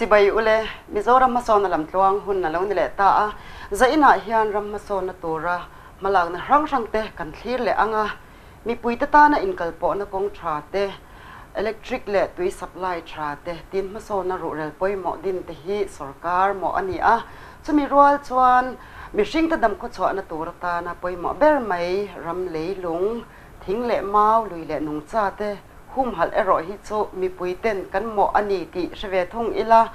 Chibai ule, Mizoram hmasawnna lamtluang hun a lo ni leh ta a, zainah hian ram hmasawnna tura hmalakna hrang hrang te kan thlir leh ang a, mipuite tana inkalpawhna kawng tha te, electric leh tui supply tha te tin hmasawnna ruhrel pawimawh din te hi sorkar mawh a ni a, chumi rual chuan mihringte damkhawchhuahna tur atana pawimawh ber mai ram leilung, Thing leh mau, lui leh nungcha te humhalh erawh hi chu mipui ten kan mawh a ni tih hre ve thung ila,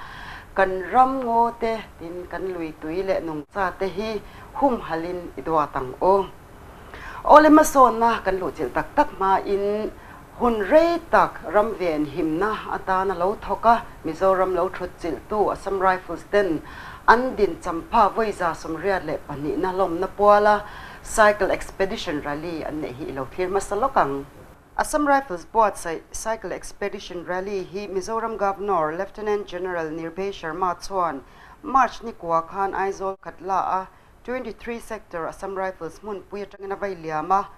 kan ram ngaw te tin kan lui tui leh nungcha te hi humhalhin i duat ang u. Awle hmasawnna kan luhchilh tak tak hmain hun rei tak ram ven himna atana lo thawk a, Mizoram lo thutchilhtu Assam Rifles ten an din champha vawiza 82na lawmna puala Cycle Expedition Rally an neih hi i lo thlir hmasa lawk ang. Assam Rifles buatsaih Cycle Expedition Rally hi Mizoram Governor Lieutenant General Nirbhay Sharma chuan March ni kua khan Aizawl Khatla a 23 Sector Assam Rifles hmunpui atangin a vai liam a.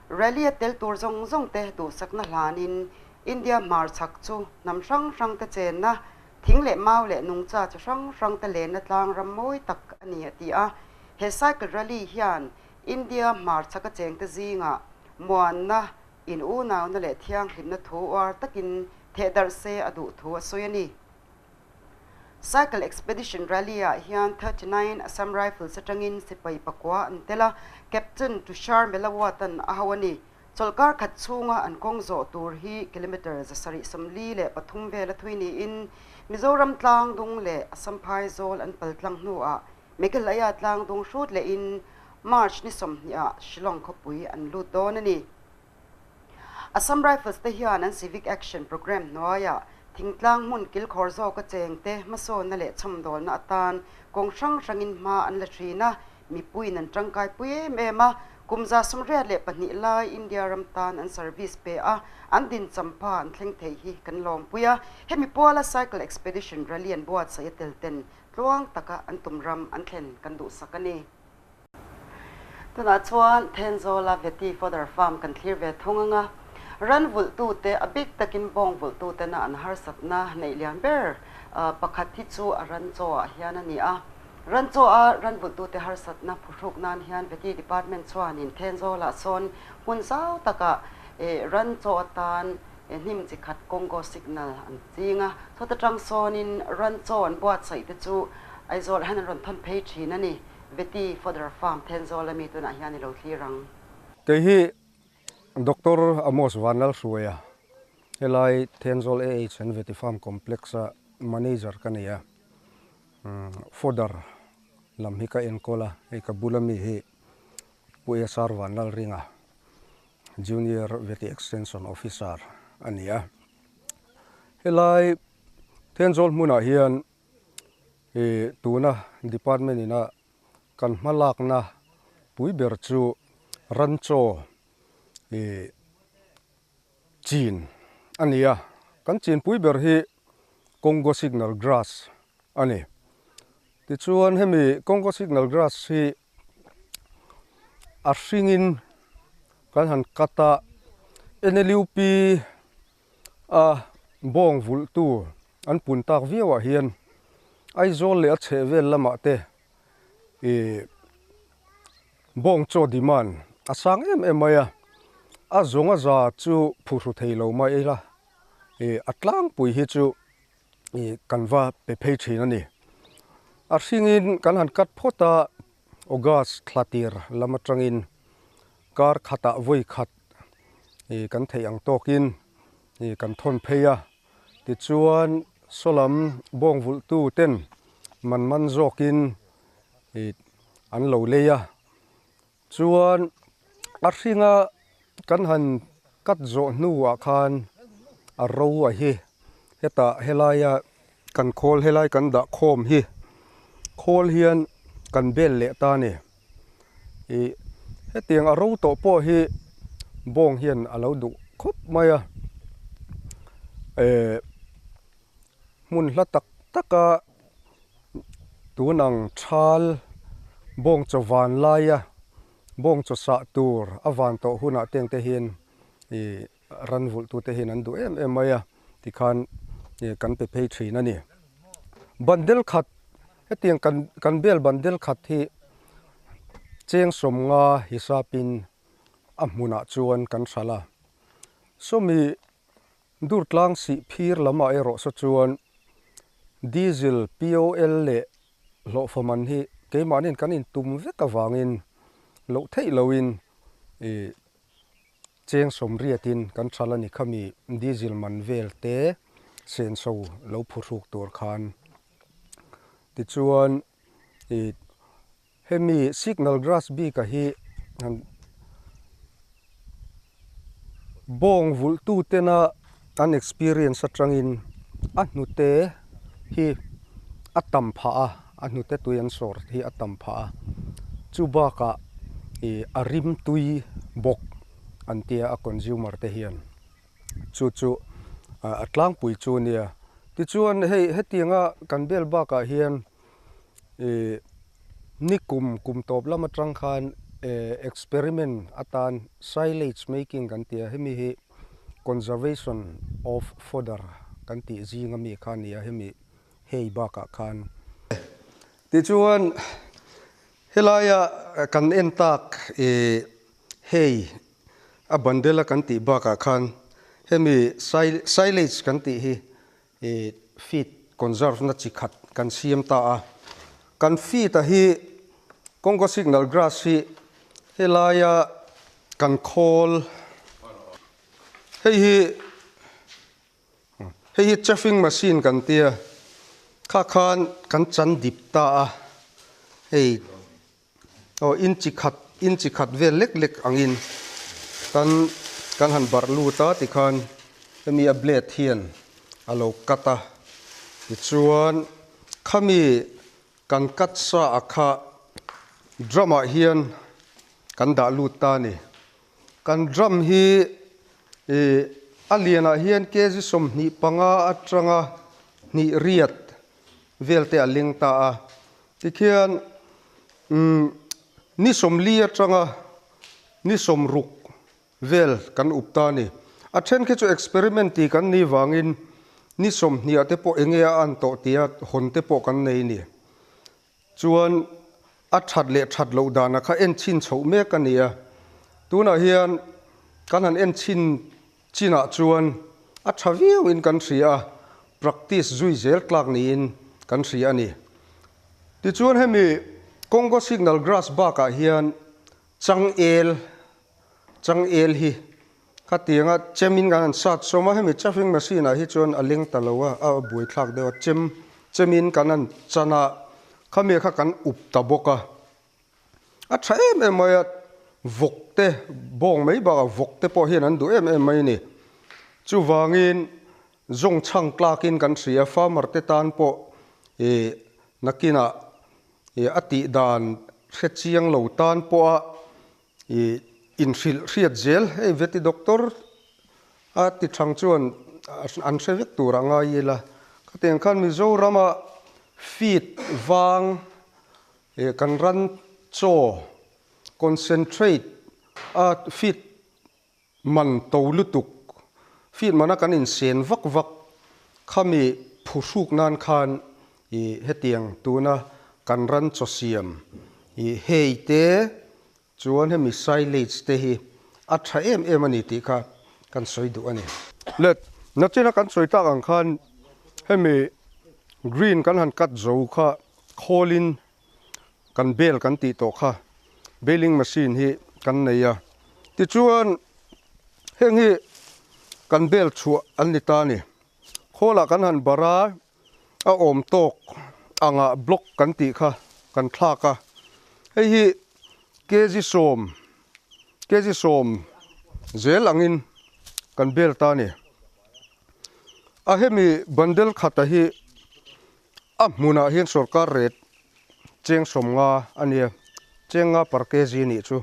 Rally a tel tur zawng zawng te duhsakna hlanin India hmarchhak chu hnam hrang hrang te chenna, thing leh mau leh nungcha chi hrang hrang te lenna tlang ram mawi tak a ni a ti a. He cycle rally hian India hmarchhaka chengte zingah muanna, in unauna leh thianghlimna thu uar takin thehdarh se a duh thu a sawi a ni. Cycle Expedition Rally-ah hian 39 Assam Rifles atangin sipai pakua an tel a, Captain Tushar Melawat-a'n a ho a ni. Chawlhkar khat chhunga an kawng zawh tur hi kilometre 773 vel a thui niin Mizoram tlang dung leh Assam phaizawl an pal tlang hnuah Meghalaya tlang dung hrut lehin March ni 20ah Shillong khawpui an lut dawn a ni. Assam Rifles te hian an Civic Action Programme hnuaiah thingtlang hmun kilkhawr zawka chengte hmasawnna leh chhawmdawlna atan kawng hrang hrangin hma an la thin a, Mipuiin an tangkai pui em em a, kum 72 lai India ram tan an service pe a, an din champha an thleng thei hi kan lawmpui a. Hemi puala Cycle Expedition Rally an buatsaih a tel ten tluang taka an tum ram an thlen kan duhsak a ni. Tunah chuan Thenzawla Veti Fodder Farm kan thlir ve thung ang a, ran vulhtute, a bik takin bawng vulhtutena an harsatna neih lian ber pakhat hi chu a ran chaw ah hian a ni a. Ran chaw a ran vulhtute harsatna phuhruk nan hian Veti Department chuanin Thenzawlah sawn hmun zau takah ran chaw atan hnim chi khat Congo Signal an ching a, chawt atang sawnin ran chaw an buatsaih te chu Aizawl ah hian an rawn thawn phei thin a ni. Veti Fodder Farm Thenzawl ami tunah hian i lo thlir ang. Kei hi Doctor Amos Vanlalhruaia, helai Thenzawl AH and Veti Farm Complex-a Manager ka ni a. Fodder lam hi ka enkawl a, hei ka bula mi hi Pu SR Vanlalringa, Junior Vety Extension Officer a ni a. Helai Thenzawl hmunah hian ih tuna department ina kan hmalakna pui ber chu ranchaw ih chin a ni a, kan chinpui ber hi Congo signal grass a ni. Tichuan hemi Congo signal grass hi a hringin kan han cut a, NLUP a bawng vulhtu an pun tak viauah hian Aizawl leh a chhehvel lamah te ih Bawng chaw demand a sang em em mai a, a zawng a za chu phuhru thei lo mai ila, ih a tlangpui hi chu ih kan va pe phei thin a ni. A hringin kan han cut phawt a, August thla tir lam atangin kar khatah vawi khat ih kan theih ang tawkin ih kan thawn phei a, tichuan sawlam bawng vulhtu ten man man zawkin ih an lo lei a, chuan a hringa kan han cut zawh hnuah khan a ro a hi hetah helaia kan khawl helai kan dah khawm hi khawl hian kan bel leh ta a ni ih hetiang a ro tawh pawh hi bawng hian a lo duh khawp mai a eh hmun hla tak taka. Tun ang thal bawng chaw van laia bawng chaw sah tur a van tawh hunah te ang te hian ih ran vulh tute hian an duh em em mai a tikhan ih kan pe phei thin a ni. Bundle khat hetiang kan kan bel bundle khat hi cheng 50 hisapin a hmunah chuan kan hralh a. Sawmi Durtlang Sihphir lamah erawh saw chuan Diesel, POL leh hlawhfa man hi keimahniin kan intum vek avangin loh theih loin ih cheng 80in kan hralh a ni. Khami Diesel man vel te senso lo phuhruk tur khan tichuan ih Hemi signal grass bik-a hi bawng vulhtu tena an experience atangin a hnute hi a tam phah a, a hnute tui an sawr hi a tam phah a, chu bakah ih a rim tui bawk an tia a consumer te hian chu chu a tlangpui chu a nia. Tichuan hei hetianga kan bel bakah hian Ih ni kum kum tawp lam atang khan eh experiment atan silage making kan ti a, hemi hi conservation of fodder kan tih zing ami kha a ni a, hemi hei bakah khan. Tichuan helaia kan en tak ih hei a bundle a kan tih bakah khan hemi silage kan tih hi I feed conserve na chi khat kan siam ta a, kan feed a hi Congo signal grass hi helaia kan khawl hei hi hei hi chaffing machine kan tia kha khan kan chan dip ta a hei Aw inchi khat inchi khat vel lek lek angin kan kan han barh lut a tikhan hemi a blade hian a lo cut a tichuan khami kan cut sa a kha drum ah hian kan dah lut ta a ni. Kan drum hi ih a lianah hian kg 25 atanga hnih riat vel te a leng ta a. Tikhian umm ni 40 atanga ni 60 vel kan up ta a ni. A then khi chu experiment tih kan nih vangin ni 20 ah te pawh enge a an tawh tia hawn te pawh kan nei a ni. Chuan a that leh that loh dana kha en chhin chhoh mek a ni a. Tunah hian kan han en chhin chinah chuan a tha viauin kan hria a, practice zui zel tlak niin kan hria a ni. Tichuan hemi Congo signal grass bakah hian changel, changel hi khatianga chemin kan han sat sawm a, hemi chaffing machine ah hi chuan a leng ta lo a, a buaithlak deuh a, chem, chemin kan han chan a, khami kha kan up ta bawk a. A tha em em mai a, vawk te bawng mai bakah vawk te pawh hian an duh em em mai a ni. Chuvangin zawng chhang tlakin kan hria, farmer te tan pawh ih nakinah ih a tih dan hre chiang lo tan pawha ih inhrilh hriat zel hei veti doctor a ti thang chuan an hre vek tur a ngai ila. Khatiang khan Mizorama feed vang He kan ran chaw concentrate a feed man to lutuk, feed mana kan insen vak vak khami phuhruk nan khan i hetiang tuna kan ran chaw siam i hei te chuan hemi silage te hi a tha em em a ni tih kha kan sawi duh a ni. Let, nachina kan sawi tak ang khan hemi green kan han cut zo kha Khawlin kan bel kan tih tawh kha baling machine hi kan nei a, tichuan heng hi kan bel chhuah an ni ta a ni. Khawlah kan han bar a, a awm tawk angah block kan tih kha kan thlak a, hei hi kg 10, kg 10 zel angin kan bel ta a ni. A hemi bundle khata hi. A hmunah hian sorkar rate cheng 50 a nia, cheng nga per kg nih chu.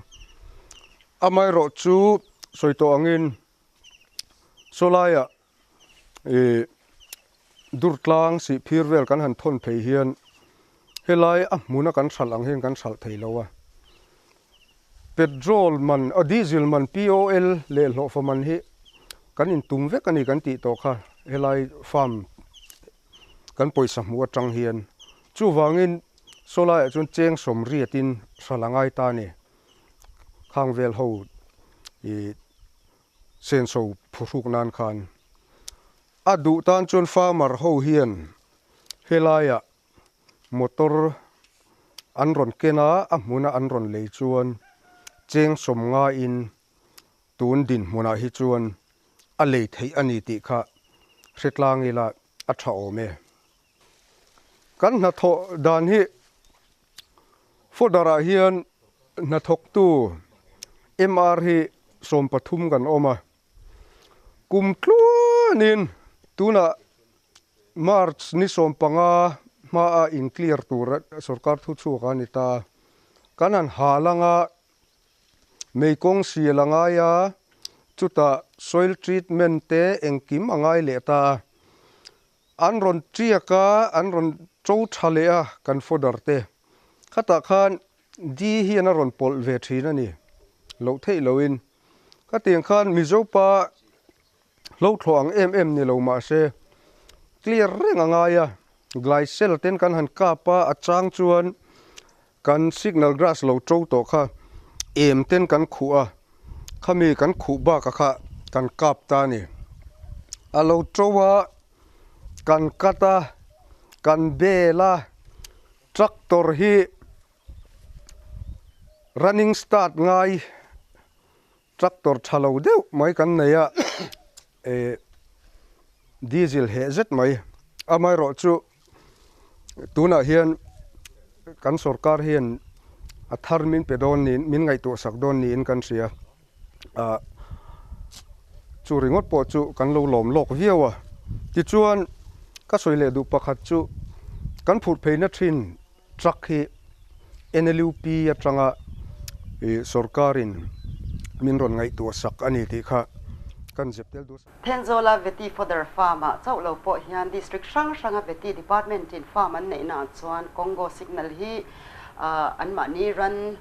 Amaherawh chu sawi tawh angin sawlaiah ih durtlang sihphir vel kan han thawn phei hian helai a hmuna kan hralh ang hian kan hralh thei lo a. Petrol man, diesel man, POL leh hlawhfa man hi kan intum vek a ni kan tih tawh kha helai farm. Kan pawisa hmuh atang hian chuvangin sawlaiah chuan cheng sawmriatin hralh a ngai ta a ni. Khang vel ho ih senso phuhruk nan khan a duh tan chuan farmer ho hian helaiah motor an rawn ken a, a hmuna an rawn lei chuan cheng sawmngaiin tun dinhmunah hi chuan a lei theih a ni tih kha hretlang ila a tha awm e. Kan hnathawh dan hi fodder-ah hian hnathawktu MR hi 13 kan awm a, kum tluanin tunah March ni 15 hmaa in clear tur sorkar thu chhuak a ni ta. Kan han hal anga Meikawng sial a ngai a, chutah soil treatment te engkim a ngai leh ta a. An rawn tiak a, an rawn to tha leh a kan fodder te. Khatah khan di hian a rawn pawlh ve thin a ni, loh theih loin. Khatiang khan Mizopa hlo thlawh ang em em ni lo mahse clear reng a ngai a, glycel ten kan han kap a, a chang chuan Kan signal grass lo to tawh kha em ten kan khuh a, khami kan khuh bak kha kan kap ta a ni. A lo to a, kan cut a, kan bel a, tractor hi running start ngai tractor tha lo deuh mai kan nei a, eh diesel heh zet mai. Amaherawhchu Tunah hian kan sorkar hian a thar min pe dawn niin min ngaihtuah sak dawn niin kan hria. Ah chu ringawt pawh chu kan lo lawm lawk viau a. Tichuan ka sawi leh duh pakhat chu kan phurh pheina thin truck hi NLUP atanga ih sorkarin min rawn ngaihtuah sak a ni tih kha kan zep tel duh. Thenzawla Vety Fodder Farm-ah chauh lo pawh hian District hrang hranga Vety Department-in farm an neihnaah chuan Congo Signal hi anmahni ran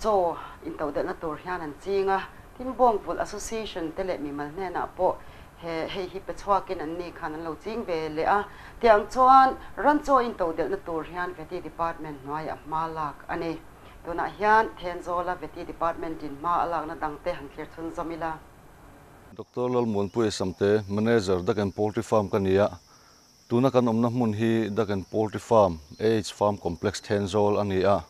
chaw intodelhna tur hian an ching a. Tin, Bawngvulh Association te leh mimal hnenah pawh he hei hi pe chhuakin anni khan an lo ching ve leh a. Tiang chuan ran chaw intodelhna tur hian Vety Department hnuaiah hma lak a ni. Tunah hian Thenzawla Vety Department-in hma a lakna dangte han thlir chhunzawm ila. Doctor Lalmuanpuia Samte, Manager, Duck and Poultry Farm ka ni a. Tuna kan awmna hmun hi Duck and Poultry Farm, AH Farm Complex Thenzawl a ni a.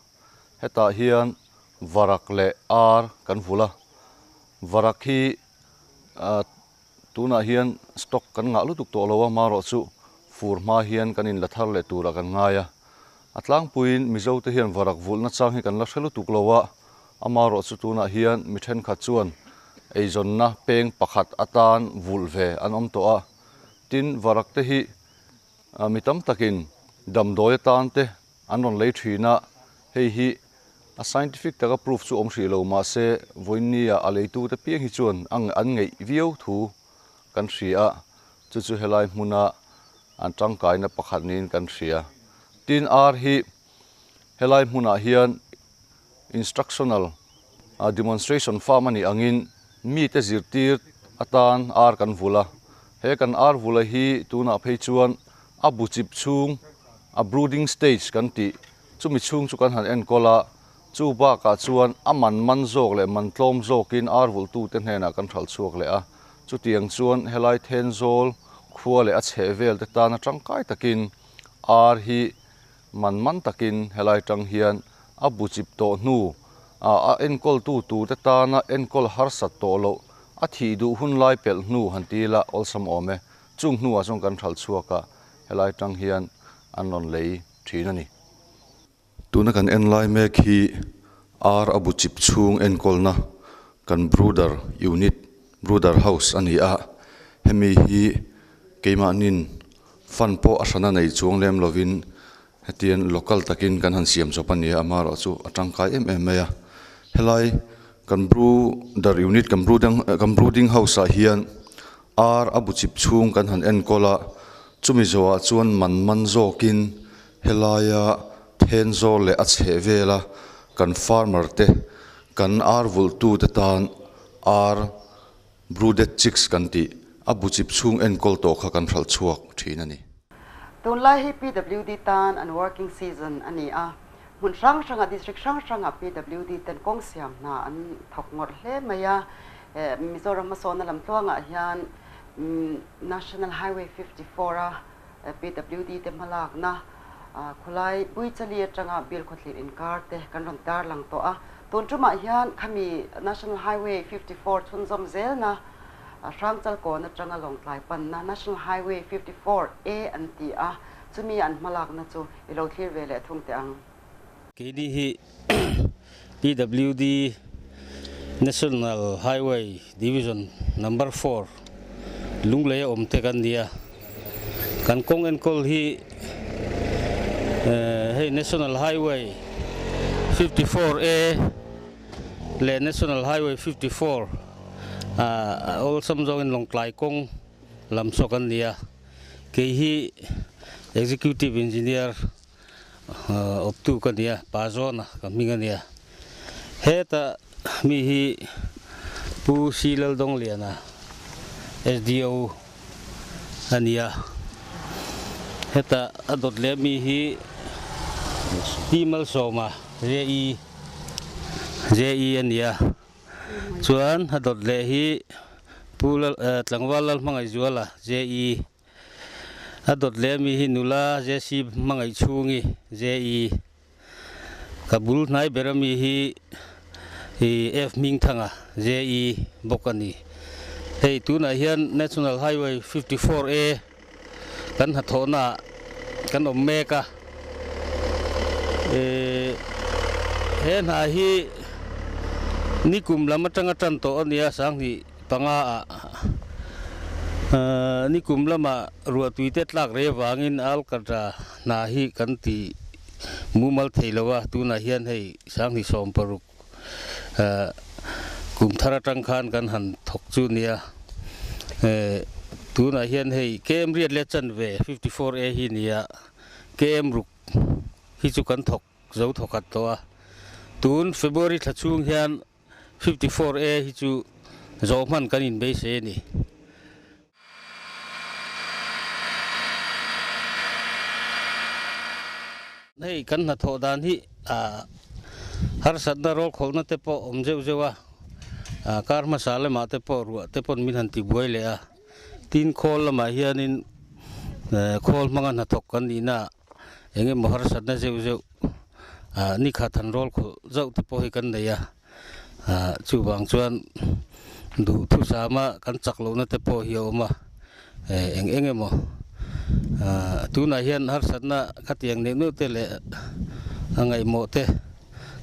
Hetah hian varak leh ar kan vulh a. Varak hi tunah hian stock kan ngah lutuk tawh lo a, marawh chu fur hma hian kan inla thar leh turah kan ngai a. A tlangpuiin Mizote hian varak vulhna chang hi kan la hre lutuk lo a, Amaherawh chu tunah hian mi thenkhat chuan eizawnna peng pakhat atan vulh ve an awm tawh a, tin varak te hi mi tam takin damdawi atan te an rawn lei thin a, hei hi a scientific taka proof chu awm hrih lo mahse vawiinnia a leitu te piang hi chuan an ngeih viau thu kan hria a, chu chu helai hmuna an tangkaina pakhat niin kan hria. Tin ar hi helai hmunah hian Instructional demonstration farm a nih angin mite zirtir atan ar kan vulh a, he kan ar vulh a hi tunah phei chuan a bu chip chhung a brooding stage kan tih chumi chhung chu kan han enkawl a, chu bakah chuan a man man zawk leh man tlawm zawkin ar vulhtute hnenah kan hralh chhuak leh a, chutiang chuan helai Thenzawl khua leh a chhehvel te tana tangkai takin ar hi Man man takin helai tang hian a bu chip tawh hnu ah a enkawltu turte tana enkawl harsat tawh loh a thih duh hun lai pelh hnu han ti ila awlsam awm e. Chung hnuah chuan kan hralh chhuak a, helai tang hian an rawn lei thin a ni. Tuna kan en lai mek hi ar a bu chip chhung enkawlna kan brooder unit, brooder house a ni a, hemi hi keimahnin Fund pawh a hrana nei chuang lem lovin hetiang local takin kan han siam chawp a ni a, amaherawh chu a tangkai em em mai a. Helai kan brooder unit kan brooding kan brooding house ah hian ar a bu chip chhung kan han enkawl a, chumi zawhah chuan man man zawkin helaia Thenzawl leh a chheh vela kan farmer te kan ar vulhtute tan ar Brooded chicks kan tih, a bu chip chhung enkawl tawh kha kan hralh chhuak thin a ni. Tunlai hi PWD tan an working season a ni a, hmun hrang hrangah district hrang hrangah PWD ten kawng siam hna an thawk ngawrh hle mai a. Mizoram hmasawnna lam tluangah hian National Highway 54 a PWD te hmalakna khawlai Buichali atanga Bilkhawthlir inkar te kan rawn tarlang tawh a. Tun tumah hian khami National Highway 54 chhunzawm zelna Hrangchal kawn atanga Lawngtlai panna National Highway 54 A an ti a, chumi an hmalakna chu i lo thlir ve leh thung teh ang. Keini hi PWD National Highway Division Number 4 Lunglei a awm te kan ni a, kan kawng enkawl hi hei National Highway 54 A leh National Highway 54 a awlsam zawngin Lawngtlai kawng lam chhuak an ni a, kei hi Executive Engineer awptu ka ni a, Pa Zawna ka hming a ni a. Heta mi hi Pu Si Laldawngliana SDO a ni a, heta a dawt leh mi hi Pi Malsawma JE JE a ni a, chuan a dawt leh hi Pu Tlangval Lalhmangaihzuala JE a dawt leh mi hi nula JC Hmangaihchhungi JE ka bul hnai ber ami hi F Hmingthanga JE bawk a ni. Hei tunah hian National Highway 54 A kan hnathawhnaah kan awm mek a. He hna hi nikum lam atanga tan tawh a nia, 2005 ah nikum lama ruahtui te tlak rei avangin Alkatra hna hi kan ti mumal thei lo a, tunah hian hei 2016 kum thar atang khan kan han thawk chu nia. Tunah hian hei KM riat leh chanve 54 A hi nia, KM ruk hi chu kan thawk zo thawkhat tawh a. Tun February thla chhung hian 54 A hi chu zawh hman kan inbeisei a ni. Hei kan hnathawh dan hi harsatna rawlkhawlhna te pawh awm zeuh zeuh a, kar hmasa lamah te pawh ruah te pawn min han ti buai leh a, tin khawl lamah hianin khawl hmanga hnathawk kan nihna eng emaw harsatna zeuh zeuh nikhat han rawlkhawlh zauh te pawh hi kan nei a. Chuvang chuan duhthusama kan chak lohna te pawh hi a awm a, eng eng emaw tunah hian harsatna khatiang neuh neuh te leh a ngaihmawh te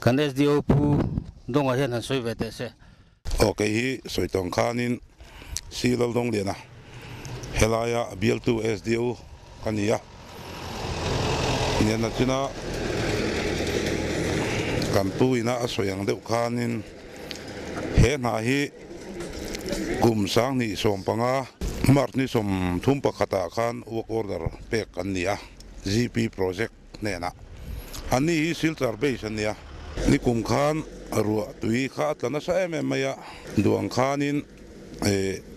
kan SDO Pu Dawngah hian han sawi ve teh se. Aw kei hi sawi tawng khanin Si Laldawngliana helaia bialtu SDO ka ni a, hnena china kan pu ina a sawi ang deuh khanin he hna hi kum 2015 March ni 31 ah khan work order pek an ni a, GP project hnenah. Anni hi Silchar base an ni a, nikum khan ruah tui kha a tla nasa em em mai a, duang khanin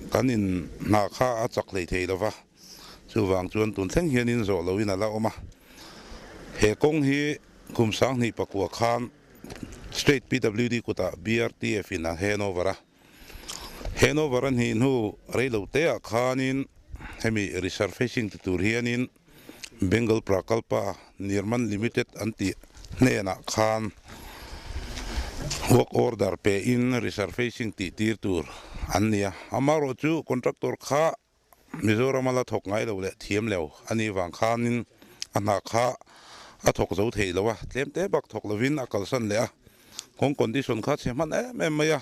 kan in hna kha a chak hlei thei lova, chuvang chuan tun thleng hianin zawh loin a la awm a. He kawng hi kum 2009 khan State PWD kutah BRTF in a handover a, handover a hnih hnu reilo teah khanin hemi resurfacing ti tur hianin Bengal Prakalpa Nirman Limited an tih hnenah khan work order pein resurfacing tih tir tur an ni a. Amaherawh chu contractor kha Mizoram a la thawk ngai lo leh thiam lo a nih vang khanin a hna kha a thawk zo thei lo a, tlem te bak thawk lovin a kalsan leh a. Kawng condition kha chhe hman em em mai a,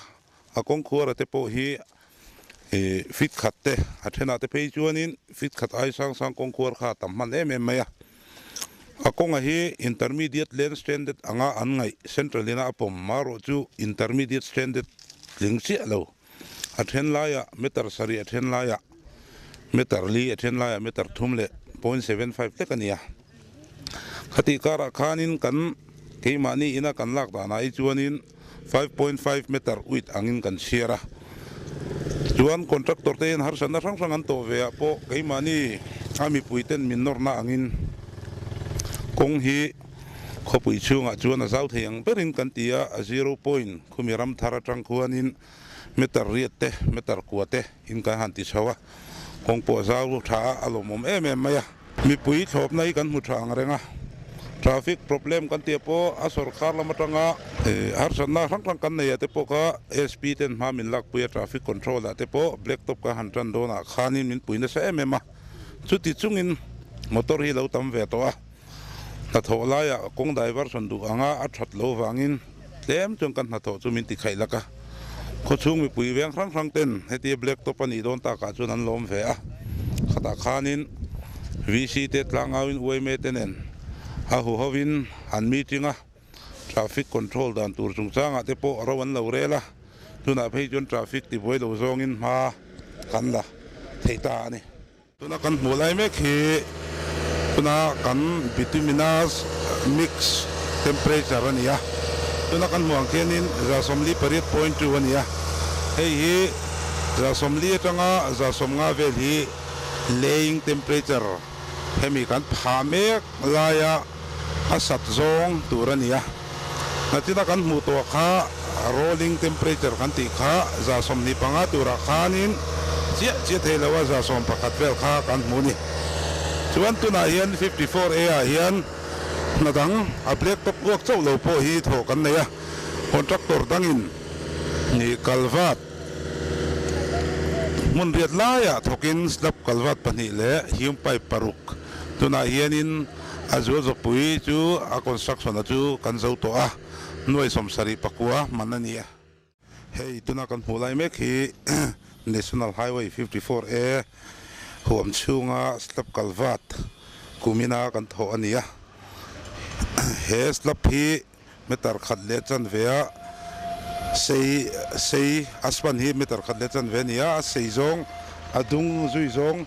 a kawng khuara te pawh hi feet khat te a thenah te phei chuanin feet khat ai sang sang kawng khuar kha a tam hman em em mai a. A kawnga hi intermediate lane standard anga an ngaih central ina a pawm marawh chu intermediate standard tling chiah lo. A then laiah meter sarih a then laiah meter li a then laiah meter thum leh 0.75 hlek a ni a. Khatih karah khanin kan keimahni ina kan lak danah hi chuanin 5.5 meter width angin kan chhiar a. Chuan contractor te hian harsatna hrang hrang an tawh ve ah pawh keimahni. A mipuiten min nawrna angin kawng hi khawpui chhungah chuan a zau thei ang berin kan ti a, a zero point khumi ram thar atang khuanin meter riat te, meter kua te in kan han ti chho a, kawng pawh a zau tha a, a lawmawm em em mai a. Mipui thlawpna hi kan hmu tha ang reng a, traffic problem kan tih pawh a sawrkar lam atanga harsatna hrang hrang kan nei ah te pawh kha SP ten hma min lakpui a, traffic control ah te pawh black top kan han tan dawnah khanin min pui nasa em em a, chuti chungin motor hi lo tam ve tawh a, hnathawh laiah kawng diversion duh anga a that lo vangin tlem chuan kan hnathawh chu min ti khaih lak a, khawchhung mipui veng hrang hrang ten hetia black top a nih dawn takah chuan an lawm ve a, khatah khanin VC te tlangauin yma te nen a huhovin an meeting a, traffic control dan tur chungchangah te pawh ro an lo rel a, tunah phei chuan traffic tibuai lo zawngin hma kan la thei ta a ni. Tuna kan hmuh lai mek hi tuna kan bituminous mix temperature a ni a, tuna kan hmuh ang khianin 48.2 a ni a, hei hi 40 atanga 50 vel hi laying temperature hemi kan pha mek laia a sat zawng tur a ni a, nachina kan hmuh tawh kha rolling temperature kan tih kha 25 turah khanin chiah chiah thei lo a, 11 vel kha kan hmu a ni. Chuan tunah hian 54 A ah hian hna dang a black top uak chauh lo pawh hi thawh kan nei a, contractor dangin kalvat hmun riat laiah thawkin slab kalvat pahnih leh hume pipe paruk tunah hianin A zual zawpui chu a construction a chu kan zo tawh a, nuai 74 hman a ni a. Hei tuna kan hmuh lai mek hi National Highway 54 A huam chhunga slab kalvat kumina kan thawh a ni a. He slab hi meter khat leh chanve a sei sei a span hi meter khat leh chanve a ni a, a sei zawng a dung zui zawng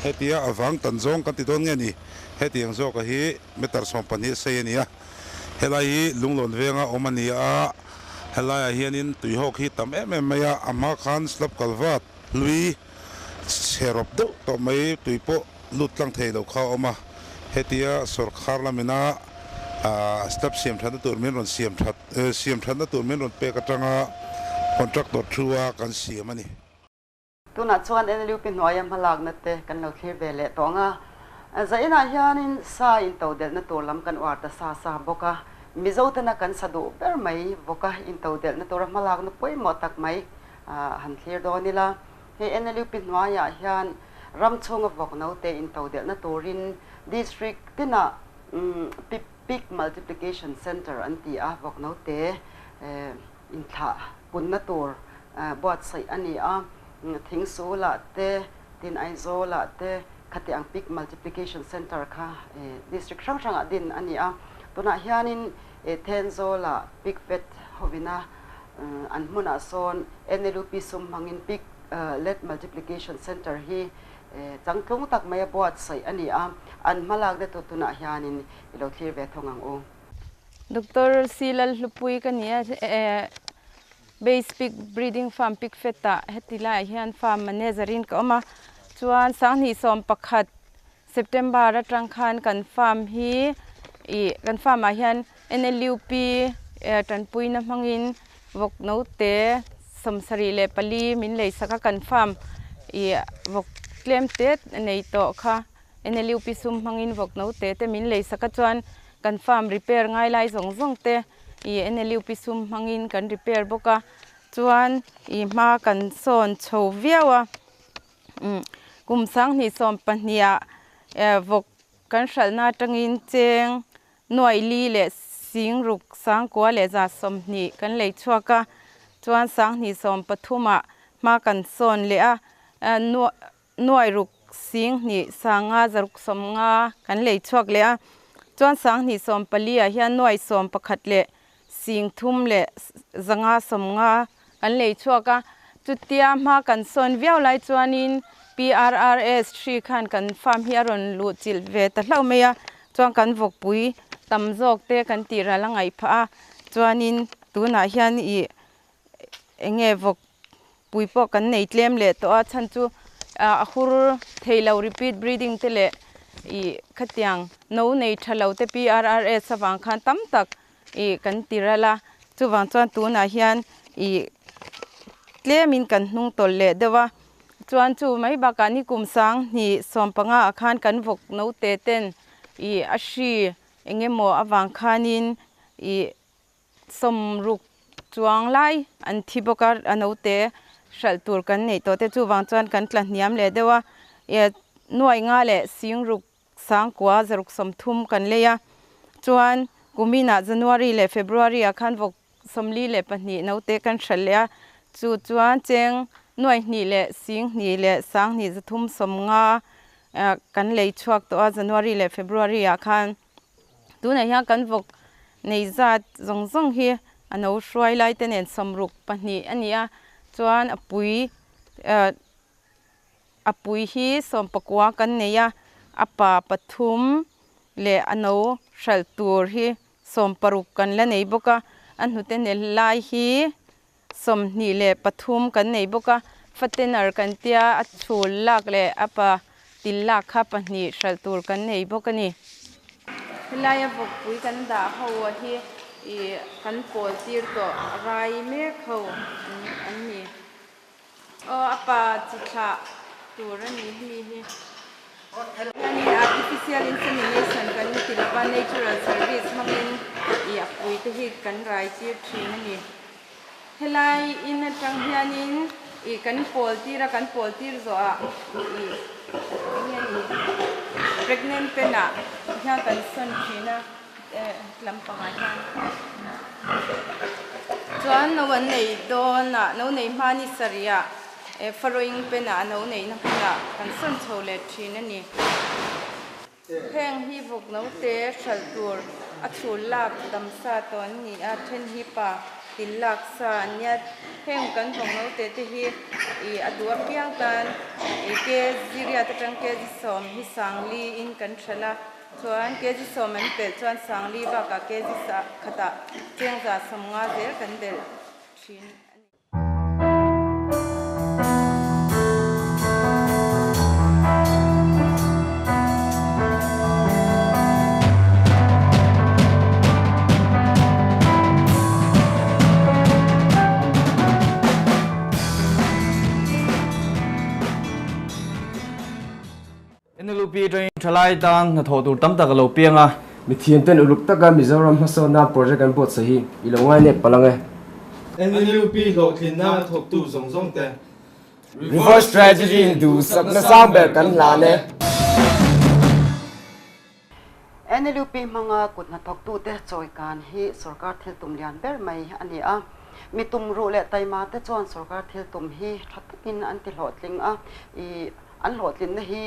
hetia a vang tan zawng kan ti dawn nge ni hetiang zawka hi meter 12 sei a ni a, helai hi lunglawn venga awm a ni a, helaiah hianin tuihawk hi tam em em mai a, a hma khan slab kalvat hlui chhe rawp deuh tawh mai tui pawh lut tlang thei lo kha a awm a, hetia sawrkhar lamina step siam thatna tur min rawn siam that siam thatna tur min rawn pek atanga contractor thu a kan siam a ni. Tunah chuan NLUP hnuaia hmalakna te kan lo thlir ve leh tawh ang a, zainah hianin sa intodelhna tur lam kan uar ta sa sa bawk a, Mizo tena kan sa duh ber mai vawka intodelhna tura hmalakna pawimawh tak mai han thlir dawn ila. Hei NLUP hnuaiah hian ram chhunga vawk naute intodelhna turin District tinah Pig Multiplication Centre an ti a, vawk naute inthlah punna tur buatsaih a ni a. Thingsulah te, tin Aizawlah te khatiang Pig Multiplication Centre kha District hrang hrangah din a ni a. Tunah hianin Thenzawlah Pig Vet hovina An hmunah sawn NLUP sum hmangin Pig Let Multiplication Centre hi changtlung tak mai a buatsaih a ni a, an hmalak te tunah hianin i lo thlir ve thawng ang u. Doctor C Lalhlupui ka ni a, Base Pig Breeding Farm Pig Fed ah heti laiah hian farm manager in ka awm a, chuan 2011 September atang khan kan farm hi ih kan farm ah hian NLUP tanpuina hmangin vawk note 74 min lei sak a kan farm ih vawk tlem te nei tawh kha NLUP sum hmangin vawk note te min lei sak a chuan kan farm repair ngai lai zawng zawng te ih NLUP sum hmangin kan repair bawk a chuan ih hma kan sawn chho viau a. Kum 2020 ah vawk kan hralhna atangin cheng nuai li leh sing ruk sangkua leh 120 kan lei chhuak a, chuan 2013 ah hma kan sawn leh a, nuai ruk sing hnih sanga zaruk 50 kan lei chhuak leh a, chuan 2014 ah hian nuai 11 leh sing thum leh 550 kan lei chhuak a, chutia hma kan sawn viau lai chuanin PRRS hri khan kan farm hi a rawn luh chilh ve ta hlauh mai a, chuan kan vawkpui tam zawk te kan tih ral a ngaih phah a, chuanin tunah hian ih eng nge vawkpui pawh kan nei tlem leh tawh a, chhan chu a hur Theilo repeat breeding te leh i khatiang no nei tha lo te PRRS awang khan tam tak i kan tirala chuwang chuan tunah hian i tlemin kan hnung tawlh leh deuh a chuan chu mai bakah ni kum sang hnih sawm panga ah khan kan vawk no te ten i a hri engemaw awang khanin i sawm ruk chuang lai an thi bawk a a no te hralh tur kan neih tawh te chuwang chuan kan tla hniam leh deuh a nuai nga leh sing ruk sang kua zaruk sawm thum kan lei a chuan kuminah January leh February ah khan vawk sawmli leh pahnih no te kan hralh leh a chu chuan cheng nuai hnih leh sing hnih leh sang hnih zathum sawm nga kan lei chhuak tawh a January leh February ah khan tunah hian kan vawk nei zat zawng zawng hi a no hruai lai te nen sawm ruk pahnih a ni a chuan a pui a pui hi sawm pakua kan nei a a pa pathum leh a no hralh tur hi sawm paruk kan la nei bawk a a hnute ne lai hi sawm hnih leh pathum kan nei bawk a fatenar kan tia a chhul lak leh a pa til lak kha pahnih hralh tur kan nei bawk a ni. Helai a vawk pui kan dah ho a hi i kan pawl tir tawh rai mek ho an ni. Aw a pa chi thlah tur a ni hemi hi. Hianin artificial insemination kan ti lova natural service hmangin i a pui te hi kan rai tir thin a ni. Helai in atang hianin i kan pawl tir a kan pawl tir zawh ah i enge ni pregnant pen ah hian kan sawn thin a lampangah hian chuan no an nei dawn ah no nei hma ni sarih ah farrowing pen ah no neihna hmunah kan sawn chho leh thin a ni. Heng hi vawk no te hralh tur a chhul lak dam sa tawh an ni a, then hi pa til lak sa an nia. Heng kan vawk no te te hi ih a duh apiang tan ih kg riat atang kg sawm hi sangli in kan hralh a, chuan kg sawm an pelh chuan sangli bakah kg khatah chengza sawmnga zel kan belh thin a ni. NLUP atangin thalai tan hnathawh tur tam tak a lo piang a. Mithiam ten uluk taka Mizoram hmasawnna project an buatsaih hi i lo ngai nep palh ang e. NLUP hlawhtlinna thawktu zawng zawng te. Reverse strategy in duhsakna sang ber kan hlan e. NLUP hmanga kut hnathawktute chawikan hi sorkar thil tum lian ber mai a ni a. Mi tum ruh leh taima te chuan sorkar thil tum hi tha takin an ti hlawhtling a. I an hlawhtlinna hi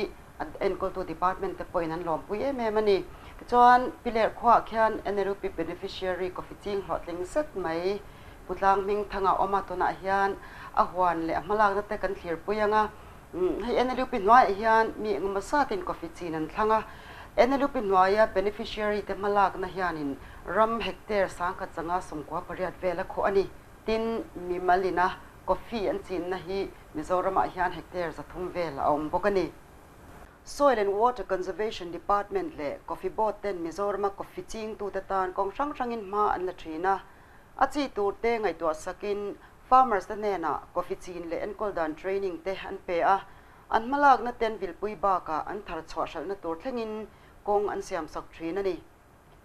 enkawltu department te pawhin an lawmpui em em a ni. Tichuan, Piler khuaah khian NLUP beneficiary coffee ching hlawhtling zet mai Putlang Hmingthanga awm a, tunah hian a huan leh a hmalakna te kan thlirpui ang a. Hei NLUP hnuaiah hian mi engemaw zatin coffee chin an thlang a. NLUP hnuaia beneficiary te hmalakna hianin ram hectare sangkhat zanga sawmkua pariat vel a khawh a ni. Tin, mimal ina coffee an chinna hi Mizoramah hian hectare zathum vel a awm bawk a ni. Soil and Water Conservation Department leh Coffee Board ten Mizorama coffee chingtute tan kawng hrang hrangin hma an la thin a. A chi turte ngaihtuah sakin farmers te hnenah coffee chin leh enkawl dan training te an pe a. An hmalakna ten vilpui bakah an thar chhuah hralhna tur thlengin kawng an siamsak thin a ni.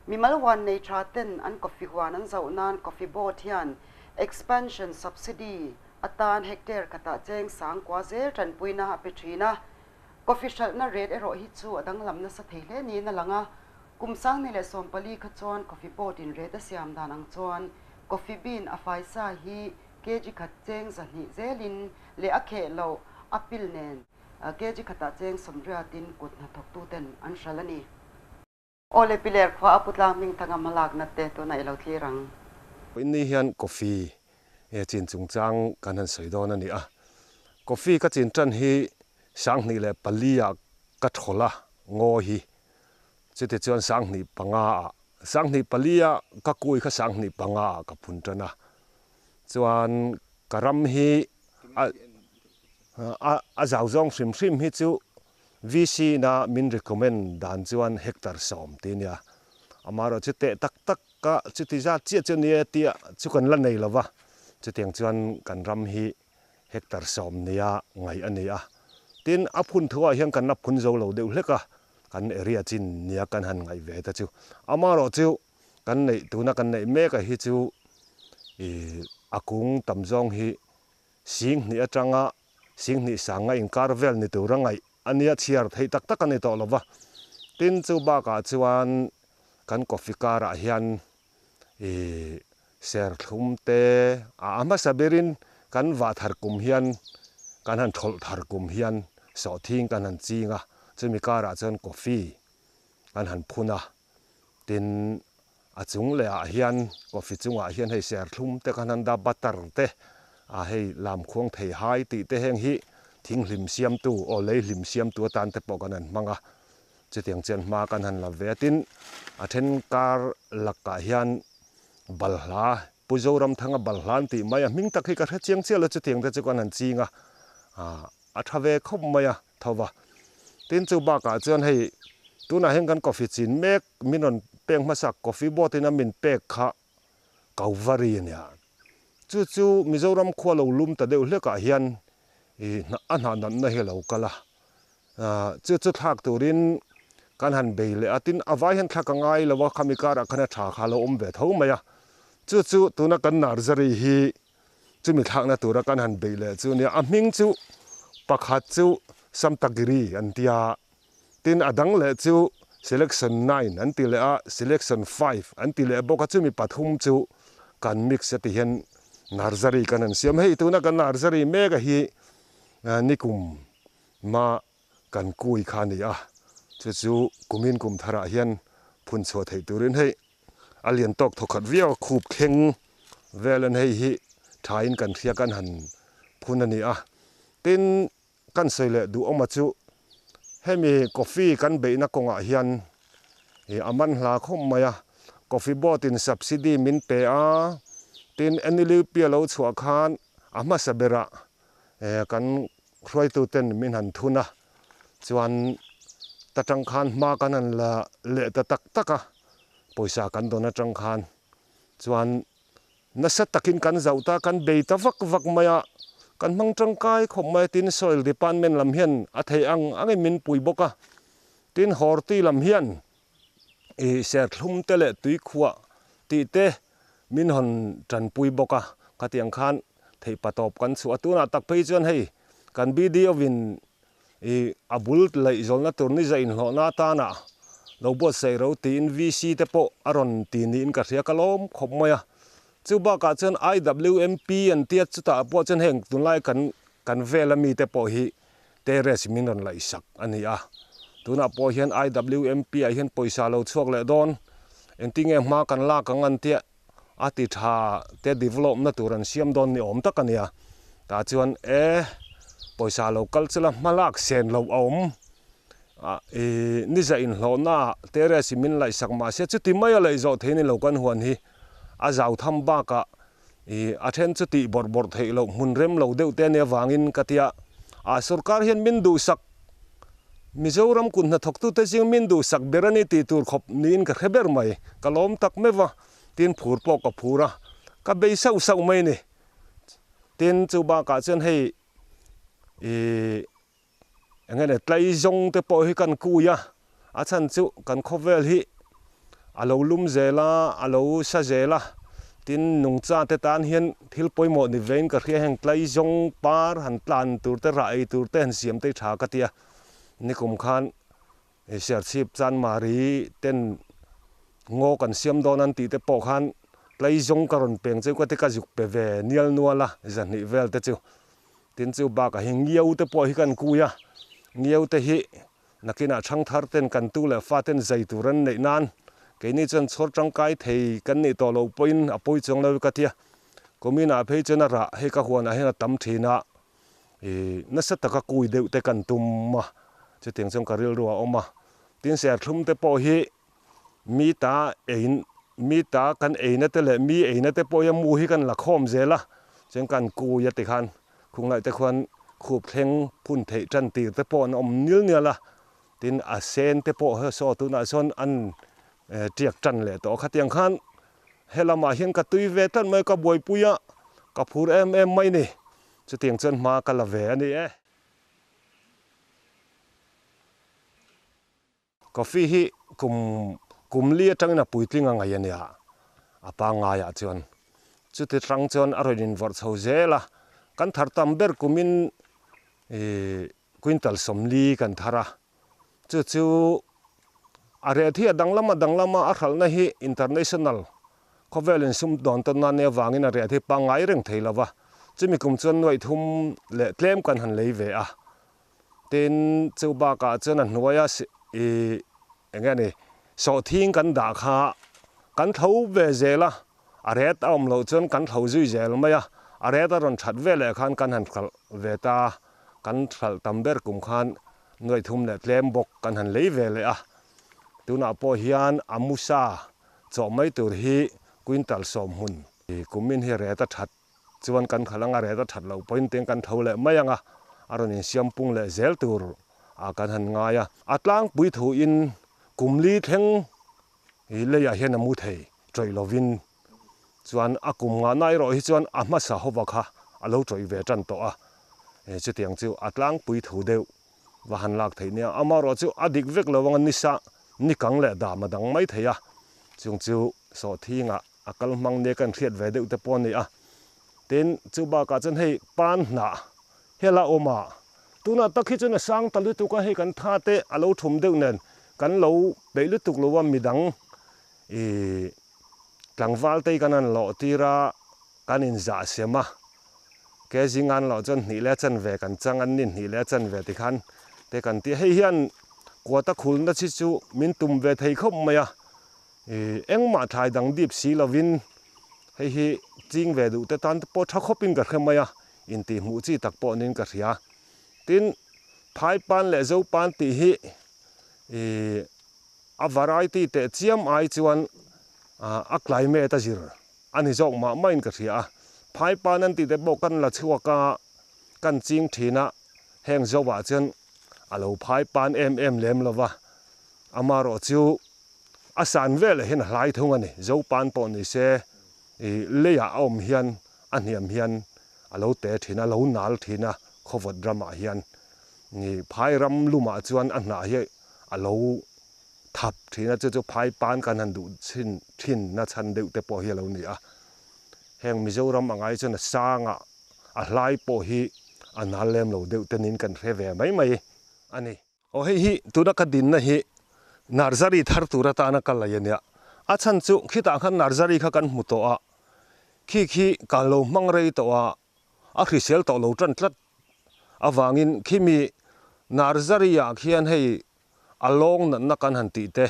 Mimal huan nei tha ten an coffee huan an zauh nan Coffee Board hian expansion subsidy atan hectare khatah cheng sang kua zel tanpuina a pe thin a. Coffee hralhna rate erawh hi chu a danglam nasa thei hle niin a lang a. Kum sangni leh sawmpali kha chuan Coffee Board in rate a siam dan ang chuan coffee bean a faisa hi kg khat cheng zahnih zelin leh a kheh loh a pil nen kg khatah cheng sawmriatin kut hnathawktuten an hralh a ni. Awle Piler khua a Putlang Hmingthanga hmalakna te tunah i lo thlir ang. Inni hian coffee chin chungchang kan han sawi dawn a ni a. Coffee ka chin tan hi sanghnih leh pali ah ka thawl a, ngaw hi. Chuti chuan sanghnih panga ah, sanghnih pali ah ka kui kha sanghnih panga ah ka phun tan a. Chuan ka ram hi a a zau zawng hrim hrim hi chu. VC na min recommend dan chuan hectare 10 ti nia. Amarawh chu teh tak tak a chuti zat chiah chu nia tia chu kan la nei lova, chutiang chuan kan ram hi hectare 10 nia ngaih a ni a. Tin, a phun thuah hian kan la phun zo lo deuh hlek a, kan area chin nia kan han ngaih ve te chu. Amarawh chu kan neih tuna kan neih mek a hi chu ih a kung tam zawng hi 2000 atanga 20 sanga inkar vel ni tura ngaih a nia chhiar theih tak tak a ni tawh lova. Tin, chu bakah chuan kan coffee karah hian ih serthlum te a hmasa berin kan vah thar kum hian kan han thawlh thar kum hian sawhthing kan han ching a, chumi karah chuan coffee kan han phun a. Tin, a chung leh ah hian coffee chungah hian hei serthlum te kan han dah butter te a hei lamkhuang thei hai tih te heng hi thinghlim siamtu aw lei hlim siamtu atan te pawh kan han hmang a. Chutiang chuan hma kan han la ve a, tin a then kar lakah hian balhla, Pu Zoramthanga balhla an tih mai a, hming tak hi ka hre chiang chiah lo, chutiang te chu kan han ching a, a tha ve khawp mai a tho va. Tin chu bakah chuan hei tunah hian kan coffee chin mek min rawn pek hmasak coffee board in a min pek kha Kauvari a nia. Chu chu Mizoram khua lo lum ta deuh hlekah hian a hnah natna hi a lo kal a, Chu chu thlak turin kan han bei leh a, tin a vai hian thlak a ngai lo a, khami karah khan a tha kha a lo awm ve tho mai a. Chu chu tuna kan nursery hi chumi thlakna tura kan han bei leh chu nia, a hming chu pakhat chu Samtagiri an ti a, tin a dang leh chu Selection 9 an ti leh a, Selection 5 an ti leh bawk a, chumi pathum chu kan mix a ti hian nursery kan han siam. Hei tuna kan nursery mek a hi nikum Ma kan kui kha a ni a, chu chu kumin kum tharah hian phun chhuah theih turin hei a lian tawk thawkhat viau a, khup thleng vel an hei hi thain kan hria kan han phun a ni a. Tin, kan sawi leh duh awma chu hemi coffee kan beihna kawngah hian ih a man hla khawp mai a, coffee board in subsidy min pe a, tin NLUP a lo chhuah khan a hmasa berah Kan hruaituten min han thun a, chuan ta tang khan hma kan han la leh ta tak tak a, pawisa kan dawn atang khan chuan nasa takin kan zauh ta, kan bei ta vak vak mai a, kan hmang tangkai khawp mai a, tin soil department lam hian a theih ang angin min pui bawk a, tin horti lam hian ih serthlum te leh tuikhuah tih te min hawn tanpui bawk a, khatiang khan theih patawp kan chhuah a, tunah tak phei chuan hei kan BDO in ih a bul laih zawlna tur ni zah inhlawhna atana lo buatsaih ro tiin VC te pawh a rawn ti niin ka hria ka lawm khawp mai a, chu bakah chuan IWMP an tia chutah pawh chuan heng tunlai kan kan vela mite pawh hi terrace min rawn laihsak a ni a, tunah pawh hian IWMP ah hian pawisa lo chhuak leh dawn, engtinge hma kan lak ang an tia a ti tha te develop na tur an siam dawn ni awm tak a nia, tah chuan e pawisa lo kal chula hma lak sen loh a awm a ih ni zah inhlawhna ah terrace in min laihsak mahse chuti mai a laih zawh thei ni lo kan huan hi a zau tham bakah I a then chu tih bawrh bawrh theih loh hmun rem lo deuh te ania vangin ka tia, a sorkar hian min duhsak Mizoram kut hnathawktute zing min duhsak ber a ni tih tur khawp niin ka hre ber mai, ka lawm tak meuh va, tin phur pawh ka phur a, ka bei sauh sauh mai ni. Tin chu bakah chuan hei i eng nge tlai zawng te pawh hi kan kui a, a chhan chu kan khawvel hi a lo lum zel a, a lo sa zel a, tin nungcha te tan hian thil pawimawh ni vein ka hria heng tlai zawng par han tlan tur te rah ei tur te han siam te hi tha ka ti a, nikum khan Serchhip Chanmari ten ngaw kan siam dawn an tih te pawh khan tlai zawng ka rawn peng cheu ka ti ka zuk pe ve nial nual a zahnih vel te chu. Tin chu bakah hi ngiau te pawh hi kan kui a, ngiau te hi nakinah thangthar ten kan tu leh fa ten zai tur an neih nan keini chuan chhawr tangkai thei kan nih tawh loh pawhin a pawi chuang lo ka tia. Kuminah phei chuan a rah hei ka huanah hian a tam thin a, ih nasa taka kui deuh te kan tum a, chutiang chuan ka rilru a awm a. Tin serthlum te pawh hi mi ta ein mi ta kan eina te leh mi eina te pawh hian mu hi kan la khawm zel a, chuan kan kui a tikhan khunglai te khuan khup thleng phun theih tan tir te pawh an awm nil nial a. Tin, a sen te pawh he saw tunah sawn an tiak tan leh tawh a. Khatiang khan he lamah hian ka tui ve tlat mai, ka buaipui a, ka phur em em mai ni. Chutiang chuan hma ka la ve a ni e. Coffee hi kum kum li atangin a puitling a ngaih a nia, a pangngaiah chuan. Chuti tang chuan a rawn invawrh chho zel a, kan thar tam ber kumin ih quintal 40 kan thar a, chu chu a reh hi a danglam a danglam a, a hralhna hi international khawvel insum dawn tawn nan nia vangin a reh hi pangngai reng thei lo va, chumi kum chuan nuaih thum leh tlem kan han lei ve a. Tin, chu bakah chuan a hnuaia ih eng nge ni, sawhthing kan dah kha kan tho ve zel a, a ret a awm loh chuan kan tho zui zel mai a, a ret a rawn that ve leh khan kan han hralh ve ta, kan hralh tam ber kum khan nuaih thum leh tlem bawk kan han lei ve leh a. Tunah pawh hian a musa chawh mai tur hi quintal 10 hmun kumin hi ret a that Chuan kan khalh anga ret a that loh pawhin teng kan tho leh mai anga a rawn insiam pung leh zel tur ah kan han ngai a. A tlangpui thuin kum li thleng hi leiah hian a mu thei tawih lovin chuan a kum ngahna erawh hi chuan a hmasa hova kha a lo tawih ve tan tawh a. Chutiang chu a tlangpui thu deuh va han lak theih nia. Amaherawh chu a dik vek lo anga nisa nikang leh dam a dang mai thei a. Chung chu sawhthingah A kal hmang nia kan hriat ve deuh te pawh a ni a. Tin, chu bakah chuan hei pan hnah hela awm a, tunah tak hi chuan a sang ta lutuk a, hei kan tha te a lo thum deuh nen kan lo peih lutuk lo a, midang ih tlangval te hi kan han lawh tir a, kan inzah sem a, ke zinga an lawh chuan hnih leh a chanve kan chang an ni hnih leh a chanve tikhan te kan ti a, hei hian kuata khulna chi chu min tum ve thei khawp mai a. Engmah thlai dang dip si lovin hei hi ching ve duh te tan te pawh tha khawpin ka hre mai a, intihhmuh chi tak pawh niin ka hria. Tin, Phaipan leh Zopan tih hi a variety teh chiam ai chuan a climate a zir a ni zawk mah mahin ka hria a. Phaipan an tih te pawh kan la chhuak a, kan ching thin a, heng Zoah chuan a lo phaipan em em lem lo va, amaherawh chu A san velah hian a hlai thung a ni. Zopan pawh ni se ih leiah a awm hian a hniam hian a lo te thin a, lo nal thin a khawvawt ramah hian. Ih phai ram lumah chuan a hnah hi a lo thap thin a, chu chu phai pan kan han duh chhin thin na chhan deuh te pawh hi a lo ni a. Heng Mizoram ang ai chuan a sangah a hlai pawh hi a nal lem lo deuh te niin kan hre ve mai mai a ni. Aw hei hi tuna ka dinna hi Narzary thar tur atana ka lei ania. A chhan chu khitah khan Narzary kha kan hmu tawh a, khi khi ka lo hmang rei tawh a, a hrisel tawh lo tan tlat avangin khimi Narzary ah khian hei a lawng natna kan han tih te,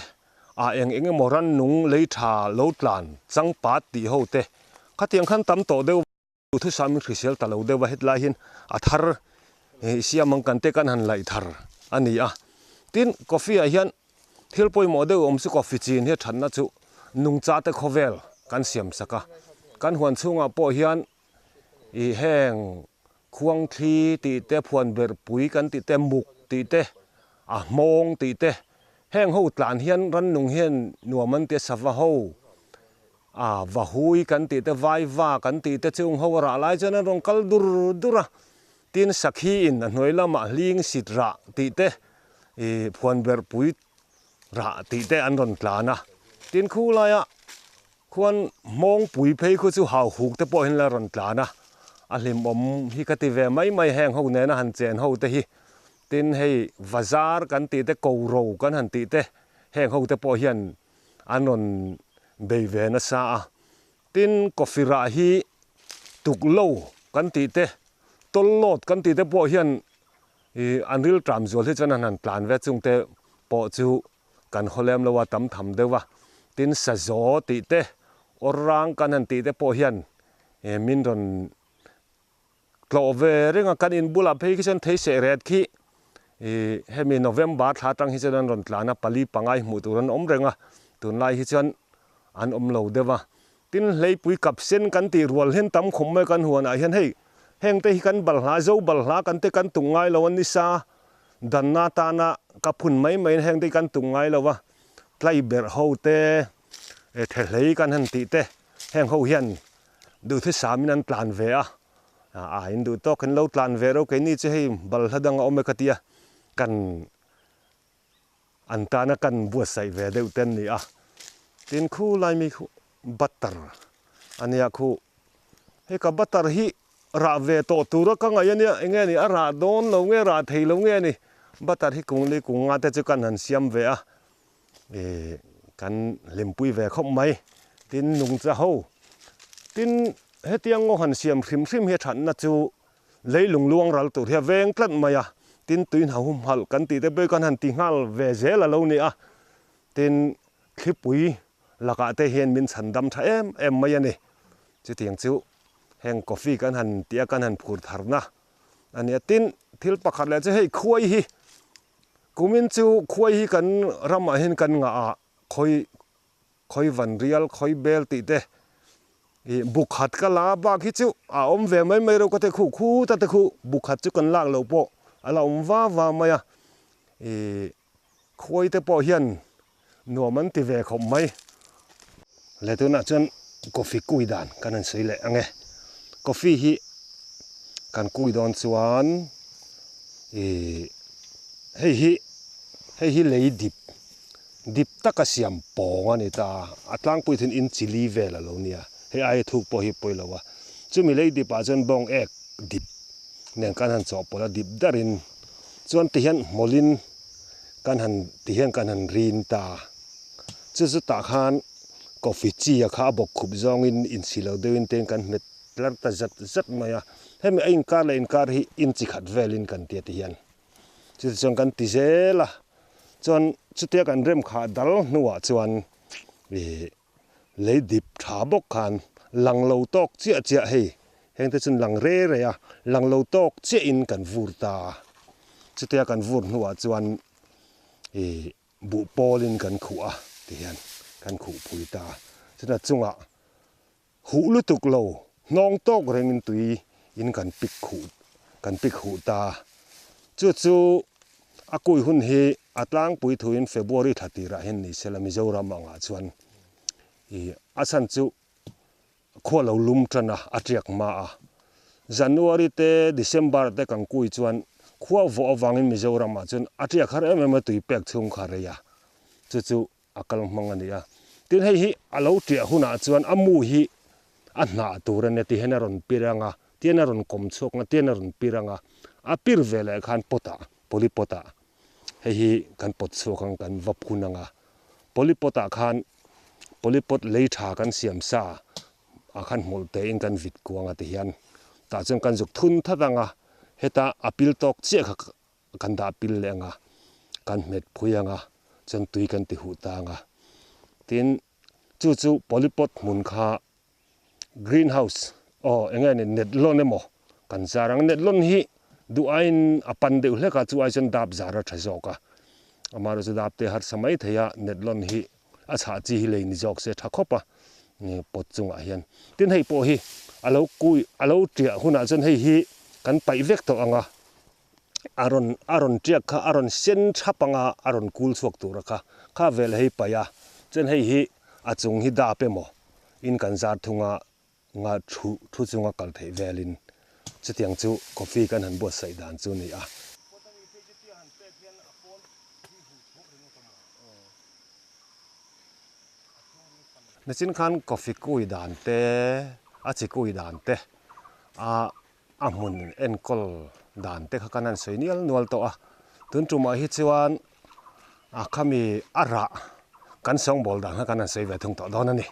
a eng eng emaw rannung lei tha lo tlan changpat tih ho te khatiang khan tam tawh deuh. Duhthusam in hrisel ta lo deuh a, hetlai hian a thar siam ang kan te kan han laih thar a ni a. Tin, coffee ah hian thil pawimawh deuh awm chu coffee chin hi a thatna chu nungcha te khawvel kan siam sak a. Kan huan chhungah pawh hian ih heng khuang thli tih te, phuan berh pui kan tih te, muk tih te, a hmawng tih te, heng ho tlan hian rannung hian nuam an ti a, sava ho A vahui kan tih te, vaiva kan tih te chung ho a rah lai chuan an rawn kal dur dur a, tin sakhi in a hnuai lamah hling sit rah tih te, ih phuan berh pui rah tih te an rawn tlan a, tin khu laia khuan hmawng pui phei khu chu hau huk te pawh hian la rawn tlan a, a hlimawm hi ka ti ve mai mai heng ho nena han chen ho te hi, tin hei vazar kan tih te, ko ro kan han tih te heng ho te pawh hian an rawn bei ve nasa a. Tin, coffee rah hi tuklo kan tih te, tawllawt kan tih te pawh hian ih an rilṭam zual hi chuan an han tlan ve chung te pawh chu kan haw lem lo a, tam tham deuh a. Tin, sazaw tih te, awrrang kan han tih te pawh hian ih min rawn Tlawh ve reng a, kan in bulah phei khi chuan thei seh ret khi ih hemi November thla atang hi chuan an rawn tlan a, pali pangai hmuh tur an awm reng a, tunlai hi chuan an awm lo deuh a. Tin, hleipui kap sen kan tih rual hian tam khum mai kan huanah hian hei heng te hi kan balhla, zo balhla kan te kan tuk ngai lo a nisa. Danna tana ka phun mai mai in heng te hi kan tum ngai lo a, tlai berh ho te, thehlei kan han tih te heng ho hian duhthusam in an tlan ve a, a in duh tawk in lo tlan ve ro keini chu hei balhla dang a awm e ka tia kan An tana kan buatsaih ve deuh te an ni a, tin khu laimi khu butter a nia khu. Hei ka butter hi rah ve tawh tura ka ngaih a nia, eng nge ni a rah dawn lo nge rah thei lo nge a ni, butter hi kung li kung nga te chu kan han siam ve a, ih kan hlimpui ve khawp mai, tin nungcha ho. Tin hetiang ngaw han siam hrim hrim hi a thatna chu Leilung luang ral tur hi a veng tlat mai a, tin tui hna humhalh kan tih te pawh hi kan han ti nghal ve zel a lo ni a, tin thlipui lakah te hian min chhan dam tha em em mai a ni. Chutiang chu heng coffee kan han tih a kan han phur tharna a ni a, tin thil pakhat leh chu hei khuai hi kumin chu khuai hi kan ramah hian kan ngah a, khawi Khawi van rial, khawi bel tih te ih bu khat ka la bak hi chu a awm ve mai mai reuh ka ti khu khu ta te khu bu khat chu kan lak loh pawh a la awm va va mai a, ih khuai te pawh hian nuam an ti ve khawp mai. Le tunah chuan coffee kui dan kan han sawi leh ang e, coffee hi kan kui dawn chuan ih hei hi hei hi lei dip Dip taka siam pawng a ni ta, a tlangpui thin in chili vel a lo nia, hei aia thuk pawh hi pawi lo a, chumi lei dip ah chuan bawng ek dip nen kan han chawhpawlh a dip darin chuan ti hian hmawlhin kan han ti hian kan han rin ta, chu chu tah khan coffee chi a kha a bawk khup zawngin insi lo deuhin te kan hmet tlar ta zat zat mai a, hemi a inkar leh inkar hi inchi khat velin kan tia ti hian. Chutichuan kan ti zel a, chuan chutia kan rem khah dal hnuah chuan ih lei dip tha bawk khan lang lo tawk chiah chiah hei heng te chuan lang re re a, lang lo tawk chiahin kan vur ta a, chutia kan vur hnuah chuan ih buh pawlin kan khuh a tihian kan khuh phui ta a, chutah chungah Huh lutuk lo, hnawng tawk rengin tui in kan pik khuh kan pik huh ta. Chu chu a kui hun hi a tlangpui thuin February thla tirah hian ni sela Mizoram angah chuan i a chhan chu khua lo lum tan a, a tiak hma a. January te December te kan kui chuan khua vawh avangin Mizoram ah chuan a tiak har em em a tui pek chhung kha rei a. Chu chu a kal hmang a ni a. Tin hei hi a lo ṭiah hunah chuan a mu hi a hnah tur a nia ti hian a rawn pir ang a, tian a rawn kawm chhuak ang a, tian a rawn pir ang a, a pir ve leh khan pot ah, polypot ah hei hi kan pawt chhuak ang kan va phun ang a. Polypot ah khan polypot lei tha kan siam sa ah khan hmawlh te in kan vit kuang a ti hian tah chuan kan zuk thun that ang a, heta a pil tawk chiah kha Kan dah pil leh ang a, kan hmet phui ang a, chuan tui kan ti huh ta ang a. Tin, chu chu polypot hmun kha greenhouse aw eng nge ni net lawn emaw kan zar ang. Net lawn hi duh aiin a pan deuh hlek a, chu ai chuan dap zar a tha zawk a. Amaherawhchu dap te harsa mai thei a, net lawn hi a chhah chi hi lei ni zawk se tha khawp a, pot chungah hian. Tin, hei pawh hi a lo kui a lo tiah hunah chuan hei hi kan paih vek tawh ang a. A rawn a rawn tiak kha a rawn sen thap anga a rawn kul chhuak tur a kha kha vel hei paih a chuan hei hi a chung hi dap emaw in kan zar thunga nga thu thu chunga kal theih velin chutiang chu coffee kan han buatsaih dan chu a ni a. Nichin khan coffee kui dan te a chi kui dan te a A hmun enkawl dan te kha kan han sawi nial nual tawh a, tun tumah hi chuan a khami a rah kan sawngbawl dan kha kan han sawi ve thung tawh dawn a ni.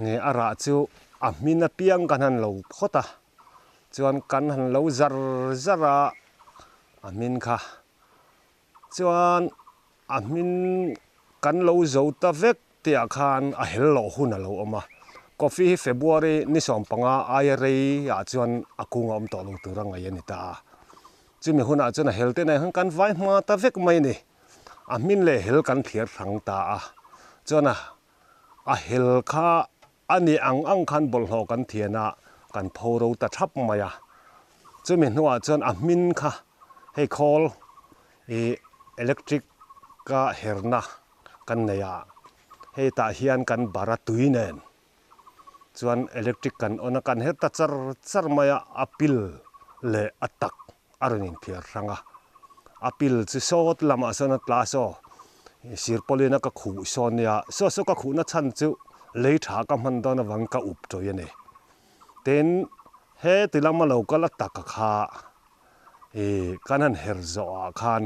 Ni a rah chu a hmin apiang kan han lo phawt a, chuan kan han lo zar zar a, a hmin kha chuan a hmin kan lo zo ta vek tihah khan a hel loh hun a lo awm a, coffee hi February ni 15 aia rei ah chuan a kung a awm tawh lo tur a ngaih a ni ta a, chumi hunah chuan a hel te nen khan kan vai hma ta vek mai a ni, a hmin leh hel kan thlir hrang ta a, chuan a a hel kha a ni ang ang khan bawlhhlawh kan thian a, kan pho ro ta thap mai a, chumi hnuah chuan a hmin kha hei khawl. I electric ka herna kan nei a, hei tah hian kan bar a tui nen chuan electric kan on a, kan her ta char char mai a, a pil leh a tak a rawn inphiar hrang a, a pil chu sawt lamah sawn a tla saw, sirpawlin a ka khuh sawn nia, saw saw ka khuhna chhan chu lei tha ka hman dawn avangin ka up tawih a ni. Tin, he ti lama lo kal a taka kha I kan han her zawh ah khan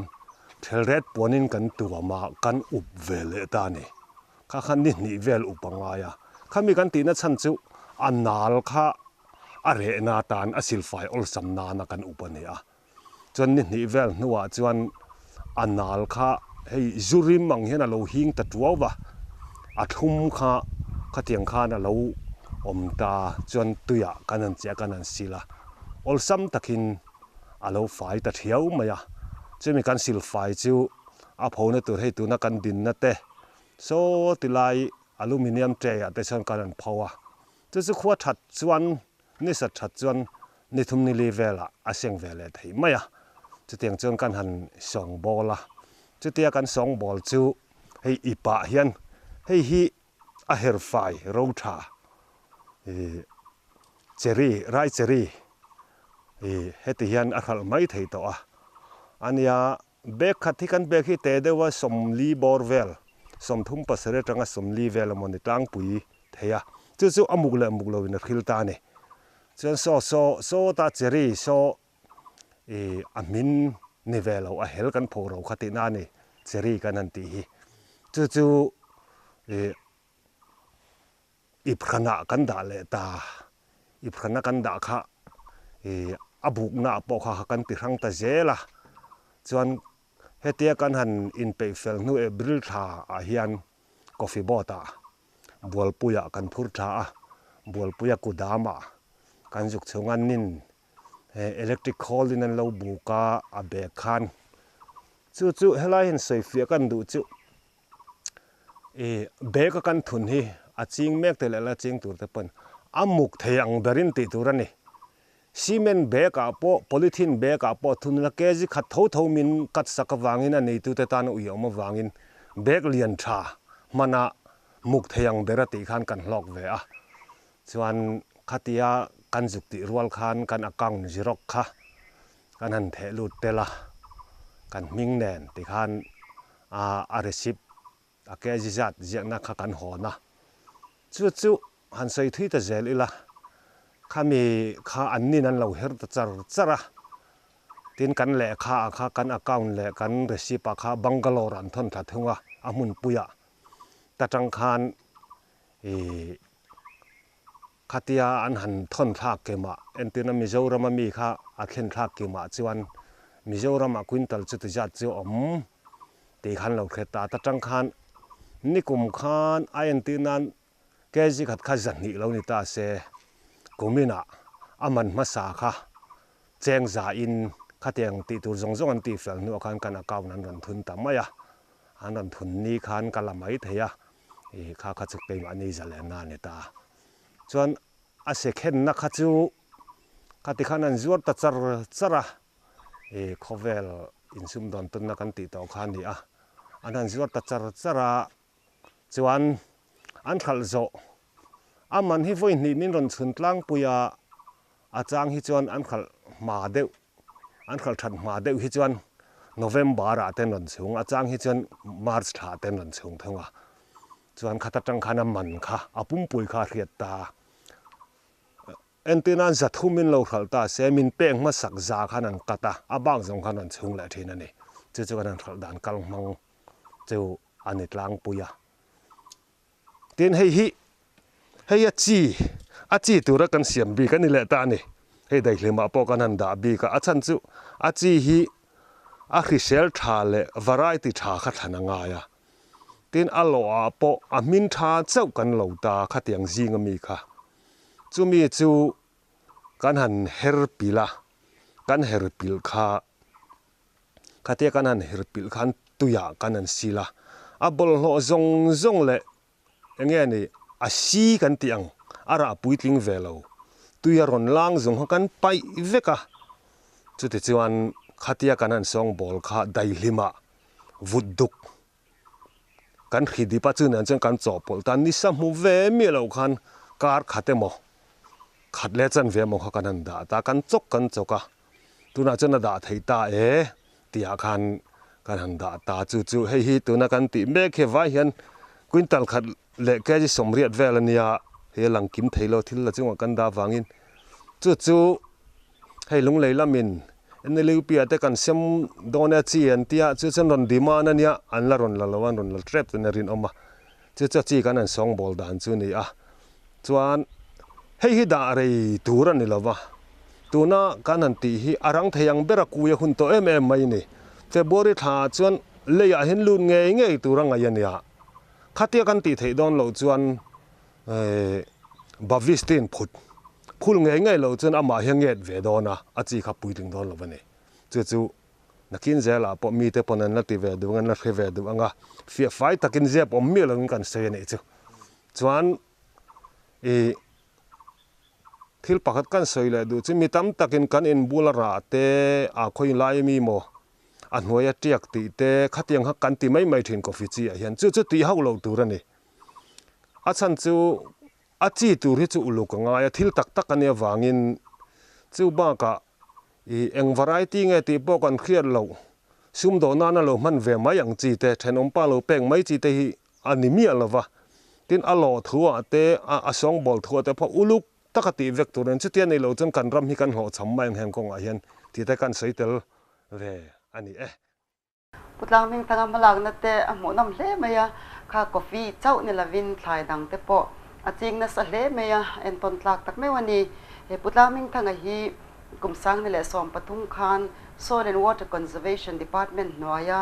thelret puanin kan tuam a, kan up ve leh ta a ni. Kha khan ni hnih vel up a ngai a. Khami kan tihna chhan chu a nal kha a rehna atan a silfai awlsam nana kan up a ni a. Chuan ni hnih vel hnuah chuan a nal kha hei zu rim ang hian a lo hing ta tuau va, a thlum kha khatiang khan a lo awm ta chuan tuiah kan han chiah kan han sil a. Awlsam takin a lo fai ta thiau mai a, chumi kan sil fai chu a phona tur hei tuna kan dinna te saw ti lai aluminium tray ah te chuan kan han pho a, chu chu khua that chuan ni sat that chuan ni thum ni li velah a seng ve leh theih mai a, chutiang chuan kan han sawng bawl a, chutia kan sawng bawl chu hei ipah hian hei hi a her fai ro tha ih cherry rai cherry ih heti hian a hralh mai thei tawh a ania bag khat hi kan bag hi teh deuh a sawmli bawr vel sawmthum pasarih atanga sawmli vel emawni tlangpui thei a chu chu a muk leh muk lo in a hril ta a ni chuan saw saw sawta cherry saw ih a hmin ni ve lo a hel kan pho ro kha tihna a ni cherry kan han tih hi chu chu ih iphrana kan dah leh ta iphrana kan dah kha ih a bukna pawh kha kan ti hrang ta zel a chuan hetia kan han inpeih fel hnu April thla ah hian coffee board ah bualpuiah kan phur tha a bualpuia kudamah kan zuk chhung a nin He electric khawl in an lo buk a, a bag khan chu chu helai hian sawi fiah kan duh chu ih bag a kan thun hi a ching mek te leh la ching tur te pawn a muk thei ang berin tih tur a ni. Cement bag ah pawh polythene bag ah pawh thun ila kg khat tho tho min cut sak avangin a neitu te tan a uiawm avangin bag lian tha hmana muk thei ang ber a tih khan kan hlawk ve a. Chuan khatia kan zuk tih rual khan kan account xerox kha kan han theh lut tel a, kan hming nen tikhan a receipt a kg zat ziakna kha kan hawn a. Chu chu han sawi thui ta zel ila, khami kha an nin an lo her ta char char a, tin kan lehkha ah kha kan account leh kan receipt ah kha Bangalore an thawn thla thung a, a hmunpuiah ta tang khan Ih, khatia an han thawn thlak kemah, entirna Mizorama mi kha a thlen thlak kemah chuan Mizorama quintal chuti zat chu awm tih khan lo hre ta. Ta tang khan nikum khan a entir nan kg khat kha zahnih lo ni ta se, kuminah a man hmasa kha cheng zain khatiang tih tur zawng zawng an tih fel hnuah khan kan account an rawn thun ta mai a, an rawn thun ni khan ka la mai thei a. I kha kha chu keimahni zalenna a ni ta. Chuan a se khenna kha chu khati khan an zuar ta char char a, i khawvel insum dawn tawnna kan tih tawh kha a ni a, an han zuar ta char char a, chuan an hralh zawh a man hi vawi hnih min rawn chhun tlangpui a, a chang hi chuan an hralh hma deuh An khalh that hma deuh hi chuan November ah ten rawn chhung, a chang hi chuan March thla ah ten rawn chhung thung a. Chuan khat atang khan a man kha, a pumpui kha a hriat ta. Entir nan za thum in lo hralh ta se, min pek hmasak za khan an cut a, a bak zawng khan rawn chhung leh thin a ni. Chu chu kan han hralh dan kal hmang chu a ni tlangpui a. Tin hei hi, hei a chi, a chi tura kan siam bik a ni leh ta a ni. Hei daihlimah pawh kan han dah bik a, a chhan chu a chi hi a hrisel tha leh variety tha kha thlan a ngai a. Tin a lawhah pawh a hmin tha chauh kan lo ta khatiang zing ami kha. Chumi chu kan han her pilh a, kan her pilh kha Khatia kan han her pilh khan tuiah kan han sil a, a bawlhhlawh zawng zawng leh eng nge ni a si kan tih ang a rah puitling ve lo, tui a rawn lang zawng kha kan paih vek a, chutichuan Khatia kan han sawng bawl kha daihlima vut duk kan hri dip a chu nen chuan kan chawhpawlh ta nisa hmu ve miah lo khan kar khat emaw khat leh chanve emaw kha kan han dah ta kan chawk kan chawk a tunah chuan a dah theih ta e tihah khan kan han dah ta chu chu hei hi tuna kan tih mek hi vai hian quintal khat leh kg sawmriat vel a nia hei a lang kim thei lo thil la chungah kan dah avangin chu chu Hei lunglei lamin NLUP ah te kan sem dawn e chi an tia chu chuan rawn demand a nia an la rawn la lo a an rawn la tep chuan a rinawm a chu chu a chi kan han sawngbawl dan chu a ni a chuan hei hi dah rei tur a ni lo va tuna kan han tih hi a rang thei ang ber a kui a hun tawh em em mai a ni February thla ah chuan lei ah hian lut ngei ngei tur a ngaih a nia khatia kan tih theih dawn loh chuan Bavistin phut phul ngei ngei lo chuan amah hi a nget ve dawn a, a chi kha puitling dawn lo a ni. Chu chu nakin zelah pawh mite pawn an la ti ve duh ang, an la hre ve duh ang a, fiah fai takin zep awm miah lovin kan sawi a nih chu. Chuan i thil pakhat kan sawi leh duh chu mi tam takin kan inbula rah te a khawi lai ami maw a hnuaia tiak tih te khatiang kha kan ti mai mai thin coffee chi ah hian chu chu tih hauh lo tur a ni. A chhan chu a chi tur hi chu uluk a ngai a, thil tak tak a nih avangin chu bakah ih eng variety nge tih pawh kan hriat loh, sumdawn nana lo hman ve mai ang chi te, thenawmpa lo pek mai chi te hi a ni miah lo va. Tin, a lawh thuah te, a sawngbawl thuah te pawh uluk taka tih vek tur nen chutia nei lo chuan kan ram hi kan hlawhchham mai ang heng kawngah hian tih te kan sawi tel ve a ni e. Putlang hmingthanga hmalakna te a hmuhnawm hle mai a, kha coffee chauh ni lovin thlai dang te pawh a ching nasa hle mai a, entawn tlak tak meuh a ni. He Putlang hmingthanga hi kum sangni leh 13 khan Soil and Water Conservation Department hnuaia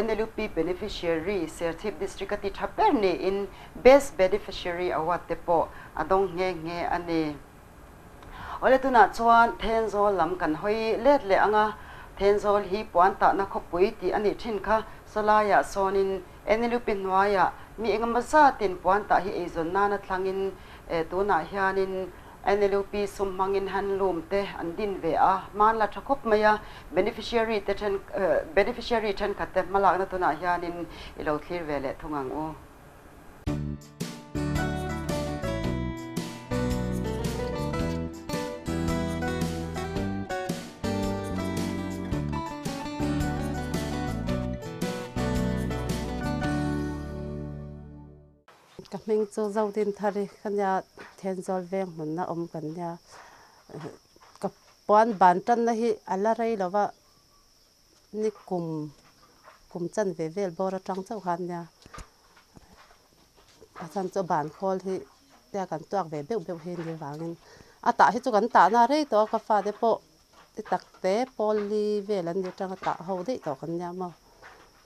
NLUP Beneficiary Serchhip District a ti tha ber niin Best Beneficiary Award te pawh a dawng nghe nghe a ni. Awle tunah chuan Thenzawl lam kan hawi let leh ang a, Thenzawl hi puan tahna khawpui tih a nih thin kha sawlaiah sawnin NLUP hnuaiah mi engemaw zatin puan tah hi eizawn nana thlangin tunah hianin NLUP sum hmangin handloom te an din ve a, hman la tha khawp mai a, beneficiary te then beneficiary thenkhat te hmalakna tunah hianin i lo thlir ve leh thung ang u. Ka hming chu Zodin Thari ka nia, Thenzawl veng hmunna awm kan nia. Ka puan ban tanna hi a la rei lo va, ni kum kum chan ve vel bawr atang chauh khan nia a chhan chu ban khawl hi tia kan tuak ve beuh beuh hi ni vangin a tah hi chu kan tah na rei tawh a ka fate pawh ti tak te pawl li vel an ni atanga tah ho daih tawh kan nia maw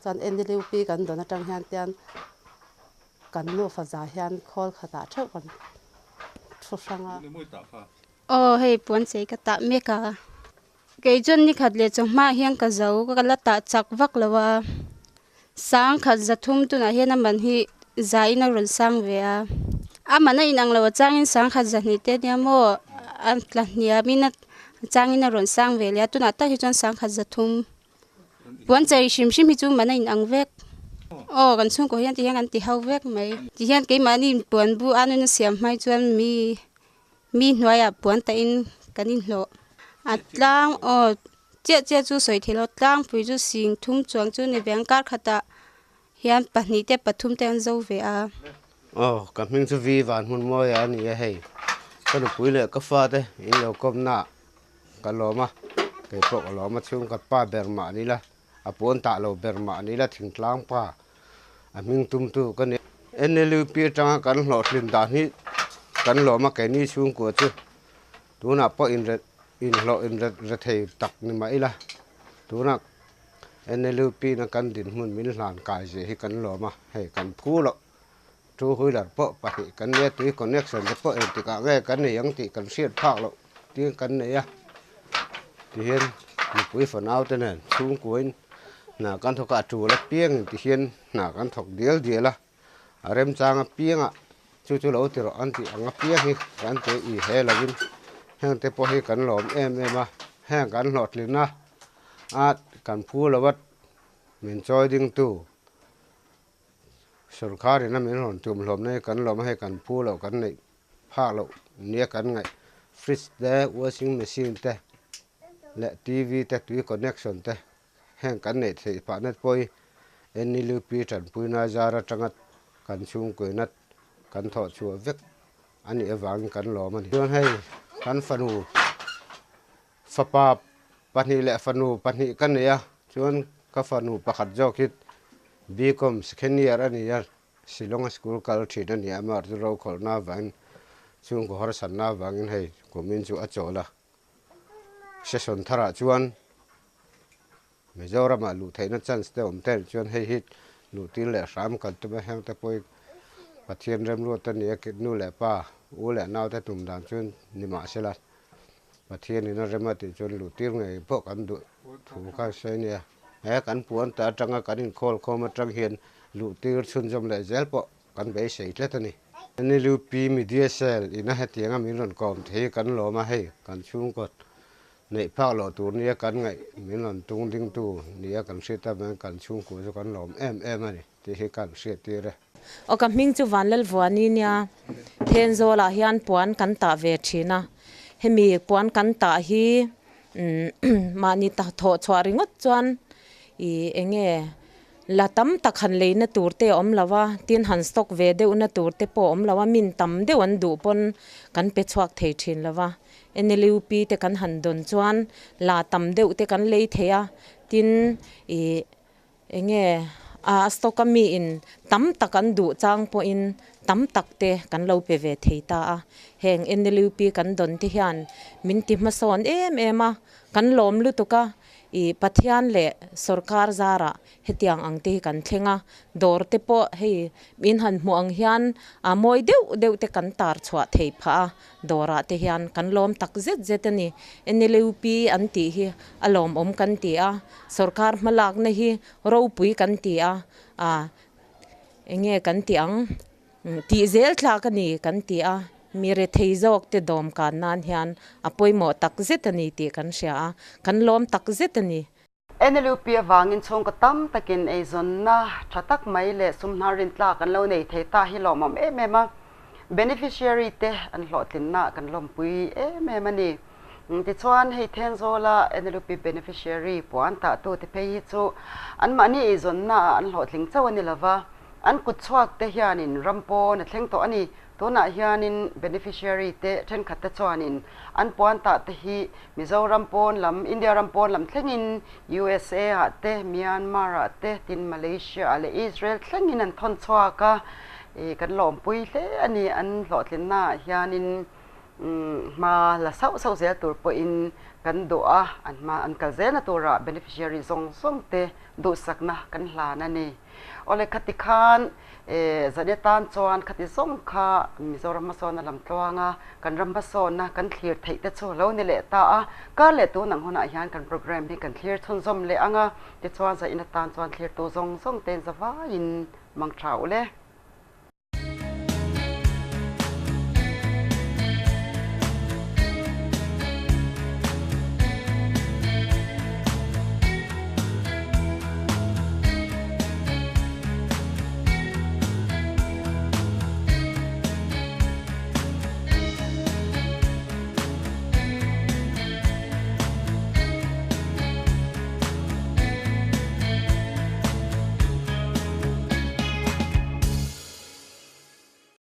chuan NLUP kan dawn atang hian tian kan nufa za hian khawl khatah theuh kan thu hrang a. Aw hei puan chei ka tah mek a. Kei chuan ni khat leh chawhma hian ka zo ka la tah chak vak lo a, sang khat zathum tunah hian a man hi za in a rawn sang ve a, a man a inang lo a changin sang khat zahnih te ania maw a tla hniam in a changin a rawn sang ve leh a tunah tak hi chuan sang khat zathum puan chei hrim hrim hi chu man a inang vek aw kan chhungkaw hian ti hian kan ti ho vek mai ti hian keimahni puan bu a nuna siam hmai chuan mi Mi hnuaiah puan tahin kan inhlawh. A tlang aw chiah chiah chu sawi theih loh tlangpui chu sing thum chuang chu ni ve ang kar khatah hian pahnih te pathum te an zo ve a. Aw ka hming chu Vi van hmun mawi a ni a hei ka nupui leh ka fate in lo kawmna ka lawm a kei pawh ka lawm a chhungkhat pa ber mah ni la a pawn tah lo ber mah ni la thingtlang pa a hming tumtu ka ni. NLUP atanga kan hlawhtlin dan hi kan lawm a keini chhungkua chu tunah pawh inre inhlawh inre re thei tak ni mah ila tunah NLUP na kan dinhmun min hlan kai zia hi kan lawm a hei kan phu loh two wheeler pawh pahnih kan nia tui connection te pawh engtikah nge kan nei ang tih kan hriat phak loh tiin kan nei a tihian mipui fanau te nen chhungkuain hna kan thawk a a tul apiangin tihian hna kan thawk dial dial a a remchang apiangah chu chu lo ti rawh an tih ang apiang hi kan ti i he lovin heng te pawh hi kan lawm em em a. Heng kan hlawhtlina a kan phu lo a min chawi dingtu sorkarin a min rawn tum hlawmna hi kan lawm a, hei kan phu loh kan neih phak loh nia kan ngaih fridge te, washing machine te leh TV te tui connection te heng kan neih theih phahna te pawh hi NLUP tanpuina zar atanga kan chhungkuina kan thawh chhuah vek a nih avangin kan lawm a ni. Chuan hei kan fanu fapa pahnih leh fanu pahnih ka nei a, chuan ka fanu pakhat zawk hi BCom second year a ni a, Shillong a school kal thin a ni a, amah chu rokhawlhna avangin chhungkaw harsatna avangin hei kumin chu a chawl a. Session tharah chuan Mizoramah luh theihna chance te awm ten chuan hei hi luh tir leh hram kan tum a, heng te pawh hi Pathian remruat a ni a, nu leh pa, u leh nau te tum dan chuan ni mahsela Pathianin a rem a tih chuan luh tir ngei pawh kan duh thu kha sawi a nia. He kan puan ta atanga kan inkhawlkhawm atang hian luh tir chhunzawm leh zel pawh kan beisei tlat a ni. NLUP Media Cell ina hetianga min rawn kawm thei hi kan lawm a, hei kan chhungkaw neih phak loh tur nia kan ngaih min rawn tung dingtu nia kan hriat avangin kan chhungkua chu kan lawm em em a ni tih hi kan hriattir e. Aw ka hming chu Vanlalvuani nia, Thenzawlah hian puan kan tah ve thin a, hemi puan kan tah hi mahni thawh chhuah ringawt chuan ih enge La tam tak han leina tur te a awm lo a, tin han stock ve deuhna tur te pawh a awm lo a, min tam deuh an duh pawn kan pe chhuak thei thin lo va. NLUP te kan han dawn chuan la tam deuh te kan lei thei a, tin ih eng nge a stock a mi in tam tak an duh chang pawhin tam tak te kan lo pe ve thei ta a. Heng NLUP kan dawn te hian min ti hmasawn em em a, kan lawm lutuk a, I Pathian leh sawrkar zarah hetiang ang te hi kan thleng a, dawr te pawh hei min han hmuh ang hian a mawi deuh deuh te kan tar chhuah thei phah a, dawrah te hian kan lawm tak zet zet a ni. NLUP an tih hi a lawmawm kan ti a, sawrkar hmalakna hi ropui kan ti a, a enge kan tih ang? Tih zel thlak a ni kan ti a, mi rethei zawk te dawm kan nan hian a pawimawh tak zet a ni tih kan hria a, kan lawm tak zet a ni. NLUP avangin chhungkaw tam takin eizawnna tha tak mai leh sumhnar rintlak an lo nei thei ta hi lawmawm em em a, beneficiary te an hlawhtlinna kan lawmpui em em a ni. Tichuan hei Thenzawla NLUP beneficiary puan tahtu te phei hi chu anmahni eizawnna ah an hlawhtling chauh a ni lova, An kut chhuak te hianin ram pawn a thleng tawh a ni. Tunah hianin beneficiary te thenkhat te chuanin an puan tah te hi Mizoram pawn lam, India ram pawn lam thlengin USA ah te, Myanmar ah te, tin Malaysia ah leh Israel thlengin an thawn chhuak a. Ih kan lawmpui hle a ni. An hlawhtlinna ah hianin hma la sauh sauh zel tur pawhin kan duh a, an hma an kal zelna turah beneficiary zawng zawng te duhsakna kan hlan a ni. Awle khati khan zane tan chuan khati zawng kha Mizoram hmasawnna lam tluanga kan ram hmasawnna kan thlir theih te chu lo ni leh ta a, kar leh tun ang hunah hian kan program hi kan thlir chhunzawm leh ang a, tichuan zain atan chuan thlirtu zawng zawng te'n zavaiin mang tha u le.